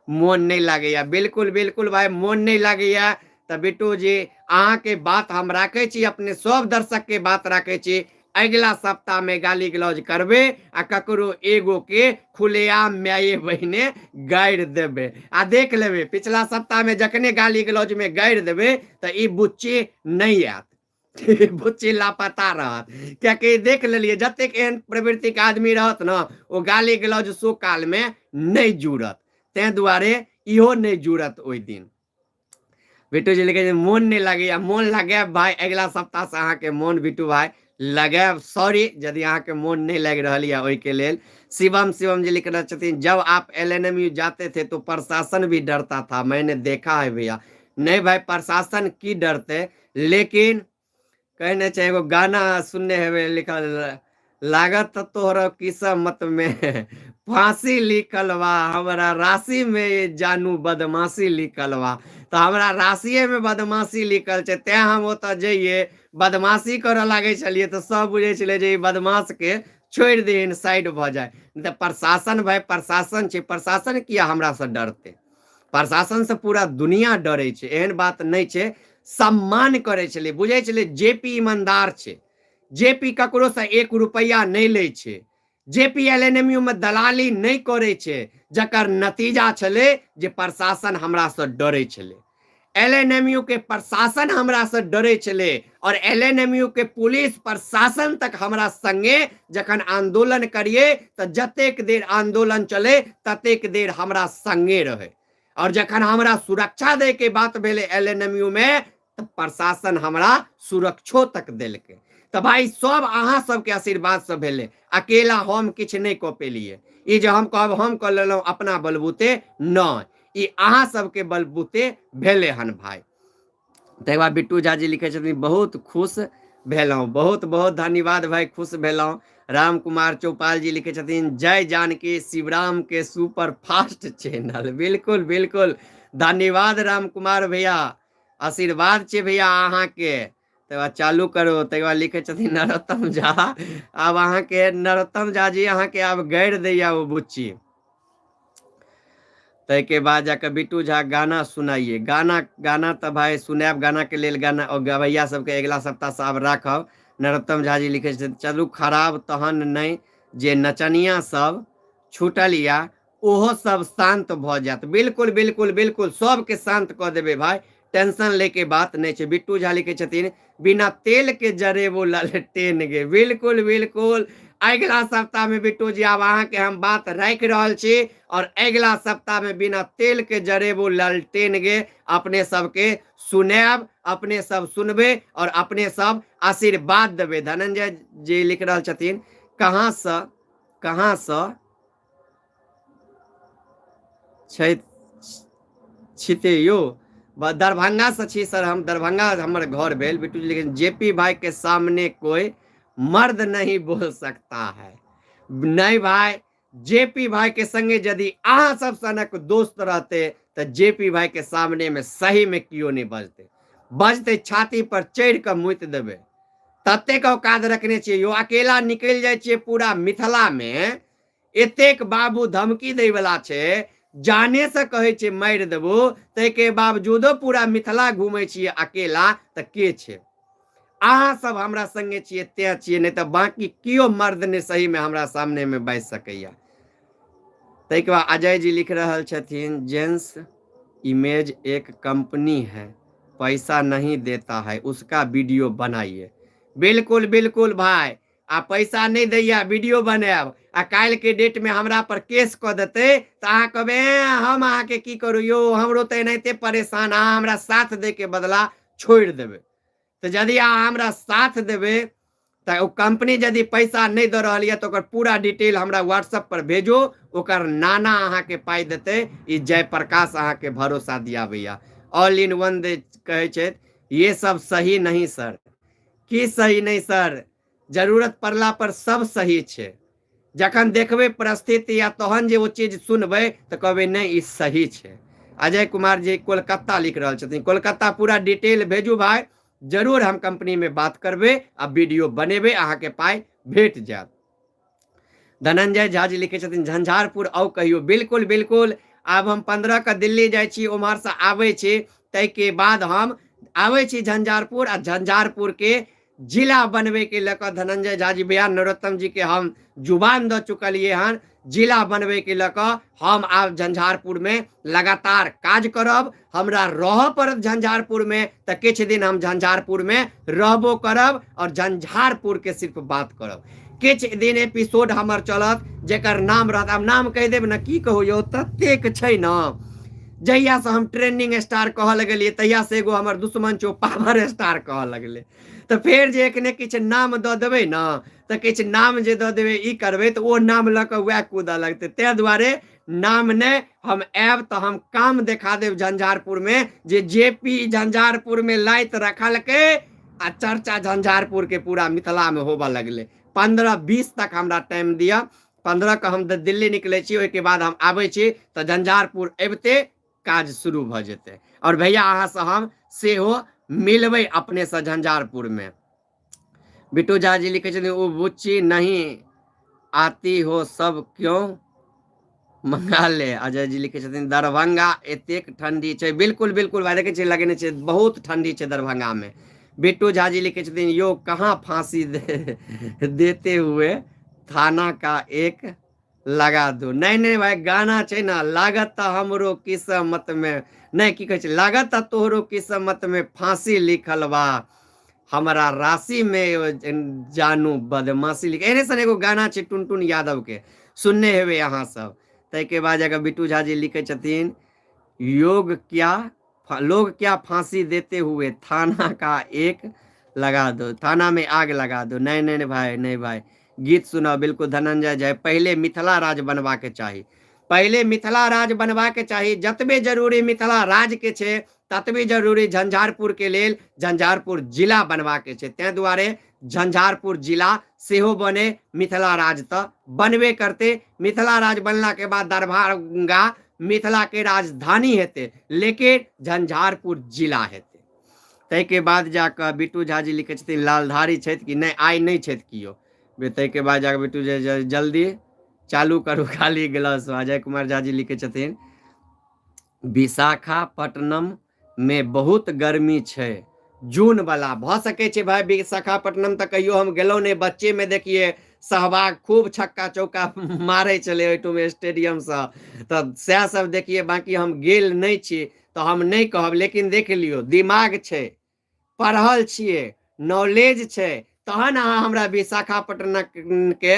मोन नहि लागैया। बिल्कुल बिल्कुल भाई मोन नहि लागैया तऽ बिट्टू जी अहाँके बात हम राखै छी, अपने सब दर्शक के बात राखै छी। अगिला सप्ताह में गाली गलौज करबै आ ककरो एगो के खुलेआम माये बहिने गारि देबै आ देख लेबै। पिछला सप्ताह में जखने गाली गलौज में गारि देबै तऽ ई बुच्ची नहि आयत, बुच्ची लापता रहत। कियाकि देख लेलियै जतेक एहन प्रवृत्तिके आदमी रहत ने ओ गाली गलौज शो कालमे नहि जुड़त, ताहि दुआरे इहो नहि जुड़त ओहि दिन। बिट्टू जी लिखे मोन नहि लगैया। मोन लगायब भाय, अगिला सप्ताहसँ अहाँके मोन बिट्टू भाय लगायब। सॉरी यदि अहाँके मोन नहि लागि रहल यऽ ओहिके लेल। शिवम शिवम जी लिख रहल छथिन जब आप एल एन एम यू जाते थे तो प्रशासन भी डरता था, मैंने देखा है भैया। नहीं भाई, प्रशासन की डरते, लेकिन कहने छै एगो गाना सुनने हेबै लिखल लागत तऽ तोहर किस्मत मे फांसी लिखल बा, हमरा राशि मे जानू बदमाशी लिखल बा। तऽ हमरा राशिए मे बदमाशी लिखल छै, तें हम ओतऽ जइए बदमाशी करऽ लागै छलियै तऽ सब बुझै छलै जे ई बदमाश के छोड़ि दहीन साइड भऽ जाय। तऽ प्रशासन भाय प्रशासन छै, प्रशासन किया हमरा से डरतै? प्रशासन से पूरा दुनिया डरै छै, एहन बात नहि छै। सम्मान करै छलै, बुझै छलै जे पी ईमानदार छै, जे पी ककरोसँ एक रुपैआ नहि लै छै, J P L N M U मे दलाली नहि करै छै, जकर नतीजा छलै जे प्रशासन हमरासँ डरै छलै। एल एन एम यू के प्रशासन हमरासँ डरै छलै और एल एन एम यू के पुलिस प्रशासन तक हमरा संगे जखन आंदोलन करिए तऽ जतेक देर आंदोलन चले ततेक देर हमरा संगे रहे। और जखन हमरा सुरक्षा दै के बात भेलै एल एन एम यू में तऽ प्रशासन हमरा सुरक्षो तक देलकै। तऽ भाई सब अहाँ सबके आशीर्वाद से भेलै, अकेला हम किछु नहि कऽ पेलियै। ई जे हम कहब हम कऽ लेलहुँ अपना बलबूते, नहि, ई अहाँ सबके बलबूते भेलै हन भाई। ताहि बाद बिट्टू झा जी लिखै छथिन बहुत खुश भेलहुँ। बहुत बहुत धन्यवाद भाई, खुश भेलहुँ। राम कुमार चौपाल जी लिखै छथिन जय जानकी शिवराम के सुपर फास्ट चैनल। बिल्कुल बिल्कुल धन्यवाद राम कुमार भैया, आशीर्वाद छै भैया अहाँके। तकर बाद चालू करू। तकर बाद लिखै छथिन नरोत्तम झा, आब अहाँके नरोत्तम झा जी अहाँके आब गारि दैया ओ बुच्ची। ताहिके बाद जाकऽ बिट्टू झा गाना सुनाइए। गाना गाना तऽ भाय सुनायब, गानाके लेल गाना गवैया सबके अगिला सप्ताहसँ आब राखब। नरोत्तम झा जी लिखै छथिन चलू खराब तहन नहि जे नचनिया सब छूटल या ओहो सब शान्त भऽ जायत। बिल्कुल बिल्कुल बिल्कुल, सबके शान्त कऽ देबै भाय, टेंशन लैके बात नहि छै। बिट्टू झा लिखै छथिन बिना तेल के जरेबो ललटेन गे। बिल्कुल बिल्कुल, अगिला सप्ताह में बिट्टू जी आब अहाँके हम बात राखि रहल छी और अगिला सप्ताह में बिना तेल के जरेबो ललटेन गे अपने सबके सुनायब, अपने सब सुनबै और अपने सब आशीर्वाद देबै। धनंजय जी लिख रहल छथिन कहाँसँ कहाँसँ छै छिते यौ? दरभंगासँ छी सर हम, दरभंगा हमर घर भेल। बिट्टू जी, लेकिन जे पी भाई के सामने कोई मर्द नहीं बोल सकता है। नहीं भाई, जे पी भाई के संगे यदि अहाँ सब सनक दोस्त रहते तऽ जे पी भाई के सामने में सही में कियो नहीं बजते, बजते छाती पर चढ़ि कऽ मुति देबै, ततेक औकात रखने छियै यौ। अकेला निकलि जाइ छियै पूरा मिथिलामे, एतेक बाबू धमकी दैवला छै, जाने से कहै छै मारि देबो, ताहिके बावजूदो पूरा मिथिला घूमै छियै अकेला, तऽ के छै? अहाँ सब हमरा संगे छियै तें छियै, नहि तऽ बाँकी केओ मर्द नहि सहीमे हमरा सामनेमे बाजि सकैया। ताहिके बाद अजय जी लिख रहल छथिन जेंस इमेज एक कंपनी है, पैसा नहीं देता है, उसका वीडियो बनाइए। बिल्कुल बिल्कुल भाई, आ पैसा नहीं दैया वीडियो बनायब आ काल्हि के डेट में हमरा पर केस कऽ देतै तऽ अहाँ कहबै हम अहाँके की करू यौ, हमरो तऽ एनाहिते परेशान, अहाँ हमरा साथ दैके बदला छोड़ि देबै। तऽ यदि अहाँ हमरा साथ देबै तऽ ओ कंपनी यदि पैसा नहि दऽ रहल यऽ तऽ ओकर पूरा डिटेल हमरा व्हाट्सएप पर भेजू, ओकर नाना अहाँके पाइ देतै, ई जयप्रकाश अहाँके भरोसा दियाबैया। ऑल इन वन दे कहै छथि ये सब सही नहीं सर। की सही नहीं सर? जरूरत पड़ला पर सब सही छै, जखन देखबै परिस्थिति या तहन जे ओ चीज सुनबै तऽ कहबै नहि ई सही छै। अजय कुमार जी कोलकाता लिख रहल छथिन, कोलकाता पूरा डिटेल भेजू भाई, जरूर हम कंपनी में बात करबै आ वीडियो बनेबै, अहाँके पाइ भेट जायत। धनंजय झा जी लिखै छथिन झंझारपुर आउ कहियो। बिल्कुल बिल्कुल, आब हम 15 के दिल्ली जाइ छी, उम्हरसँ आबै छी, ताहिके बाद हम आबै छी झंझारपुर आ झंझारपुर के जिला बनबैके लऽ कऽ धनंजय झा जी भैया नरोत्तम जी के हम जुबान दऽ चुकलियै हन, जिला बनबैके लऽ कऽ हम आब झंझारपुरमे लगातार काज करब। हमरा रहऽ पड़त झंझारपुरमे तऽ किछु दिन हम झंझारपुरमे रहबो करब आओर झंझारपुरके सिर्फ बात करब। किछु दिन एपिसोड हमर चलत जकर नाम रहत, आब नाम कहि देब ने, की कहू यौ, ततेक छै ने, जहियासँ हम ट्रेंडिंग स्टार कहऽ लगलियै तहियासँ एगो हमर दुश्मन छै ओ पावर स्टार कहऽ लगलै। तऽ फेर जे एखने किछु नाम दऽ देबै ने, तऽ किछु नाम जे दऽ देबै ई करबै तऽ ओ नाम लऽ कऽ वएह कूदऽ लगतै, ताहि दुआरे नाम नहि। हम आयब तऽ हम काम देखा देब झंझारपुरमे जे जे पी झंझारपुरमे लाइत रखलकै आ चर्चा झंझारपुरके पूरा मिथिलामे होबऽ लगलै। 15-20 तक हमरा टाइम दिअ, 15 के हम दिल्ली निकलै छी, ओहिके बाद हम आबै छी तऽ झंझारपुर अबिते काज शुरू भऽ जेतै। आओर भैया अहाँसँ हम सेहो मिलबै अपनेसँ झंझारपुरमे। बिट्टू झा जी लिखै छथिन ओ बुच्ची नहीं आती हो सब क्यों मंगा ले। अजय जी लिखै छथिन दरभंगा एतेक ठंडी छै। बिल्कुल बिल्कुल भाई, देखै छियै लगेने छै, बहुत ठंडी छै दरभंगामे। बिट्टू झा जी लिखै छथिन यो कहाँ फांसी देते हुए थाना का एक लगा दो। नहीं नहीं भाई, गाना छै ना, लागत तऽ हमरो किस्मत में नहीं, की कहै छै, लागत तऽ तोहरो किस्मत में फांसी लिखल बा, हमरा राशि में जानू बदमाशी लिख, एहने सन एगो गाना छै टुनटुन यादव के, सुनने हेबै अहाँ सब। ताहिके बाद जाकऽ बिट्टू झा जी लिखै छथिन योग क्या लोग क्या फांसी देते हुए थाना का एक लगा दो, थाना में आग लगा दो। नहीं नहीं नहीं भाई, नहीं भाई, गीत सुनाओ। बिल्कुल धनंजय जय, पहले मिथिला राज बनवा के चाही, पहले मिथिला राज बनवा के चाही। जतबे जरूरी मिथिला राज के छे ततबे जरूरी झंझारपुर के लेल झंझारपुर जिला बनवा के छे, तैं दुआरे झंझारपुर जिला सेहो बने, मिथिला राज तऽ बनबे करते। मिथिला राज बनला के बाद दरभंगा मिथिला के राजधानी हेतै, लेकिन झंझारपुर जिला हेतै। ताहिके बाद जाकऽ बिट्टू झा जी लिखै छथिन लालधारी छथि कि नहि, आइ नहि छथि कियो। ताहिके बाद जाकऽ बिट्टू झा जल्दी चालू करू खाली ग्लास। अजय कुमार झा जी लिखै छथिन विशाखापट्टनम मे बहुत गर्मी छै जून वाला, भऽ सकै छै भाई विशाखापट्टनम तऽ कहियो हम गेलहुँ नहि, बच्चेमे देखिए सहवाग खूब छक्का चौका मारै छलै ओहिठुम स्टेडियमसँ, तऽ सएह सब देखियै। बाँकी हम गेल नहि छी तऽ हम नहि कहब, लेकिन देख लियौ, दिमाग छै, पढ़ल छियै, नॉलेज छै, तहन अहाँ हमरा विशाखापट्टनमके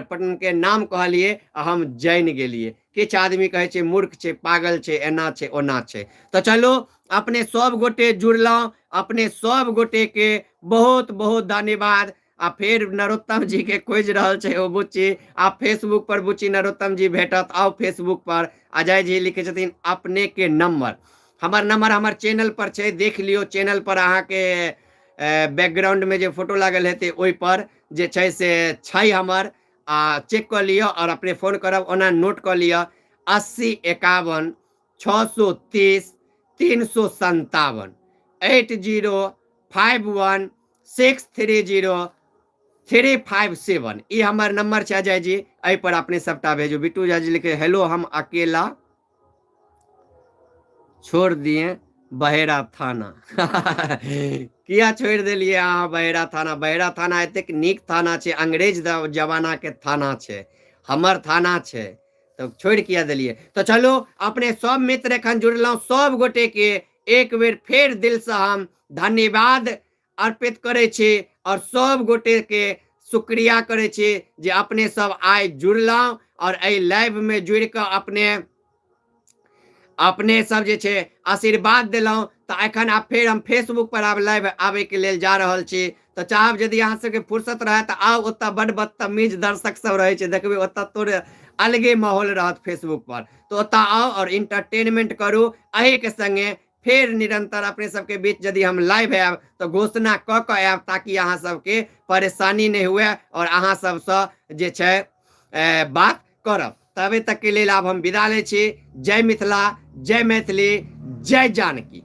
पटनके नाम कहलियै आ हम जानि गेलियै। किछु आदमी कहै छै मूर्ख छै, पागल छै, एना छै, ओना छै। तऽ चलू, अपने सब गोटे जुड़लहुँ, अपने सब गोटेके बहुत बहुत धन्यवाद। आ फेर नरोत्तम जी के खोजि रहल छै ओ बुच्ची। आ फेसबुक पर बुच्ची नरोत्तम जी भेटत, आउ फेसबुक पर। अजय जी लिखै छथिन अपने के नंबर। हमर नंबर हमर चैनल पर छै, देख लियौ चैनल पर। अहाँके बैकग्राउंड में जे फोटो लागल हेतै ओहि पर जे छै से छै हमर, आ चेक कऽ लिअ आओर अपने फोन करब। ओना नोट कऽ लिअ, 8051 630 357, 8051630357, ई हमर नंबर छै अजय जी, एहि पर अपने सबटा भेजू। बिट्टू झा जी लिखे हेलो, हम अकेला छोड़ दिए बहेरा थाना। किया छोड़ि देलियै अहाँ बहेरा थाना? बहेरा थाना एतेक नीक थाना छै, अंग्रेज जमाना के थाना छै, हमर थाना छै, तऽ छोड़ि किया देलियै? तऽ चलू, अपने सब मित्र एखन जुड़लहुँ, सब गोटे के एक बेर फेर दिलसँ हम धन्यवाद अर्पित करै छी आओर सब गोटे के शुक्रिया करै छी जे अपने सब आइ जुड़लहुँ आओर एहि लाइवमे जुड़ि कऽ अपने अपने सब जे छै आशीर्वाद देलहुँ। तऽ एखन आब फेर हम फेसबुक पर आब लाइव आबैके लेल जा रहल छी, तऽ चाहब यदि अहाँ सबके फुर्सत रहए तऽ आउ ओतऽ। बड्ड बदतमीज दर्शक सब रहै छै, देखबै ओतऽ तोरे अलगे माहौल रहत फेसबुक पर। तऽ ओतऽ आउ आओर इंटरटेनमेंट करू। एहिके संगे फेर निरंतर अपने सबके बीच यदि हम लाइव आयब तऽ घोषणा कऽ कऽ आयब, ताकि अहाँ सबके परेशानी नहि हुए आओर अहाँ सबसँ जे छै बात करब। तबे तक के लेल आब हम विदा लै छी। जय मिथिला, जय मैथिली, जय जानकी।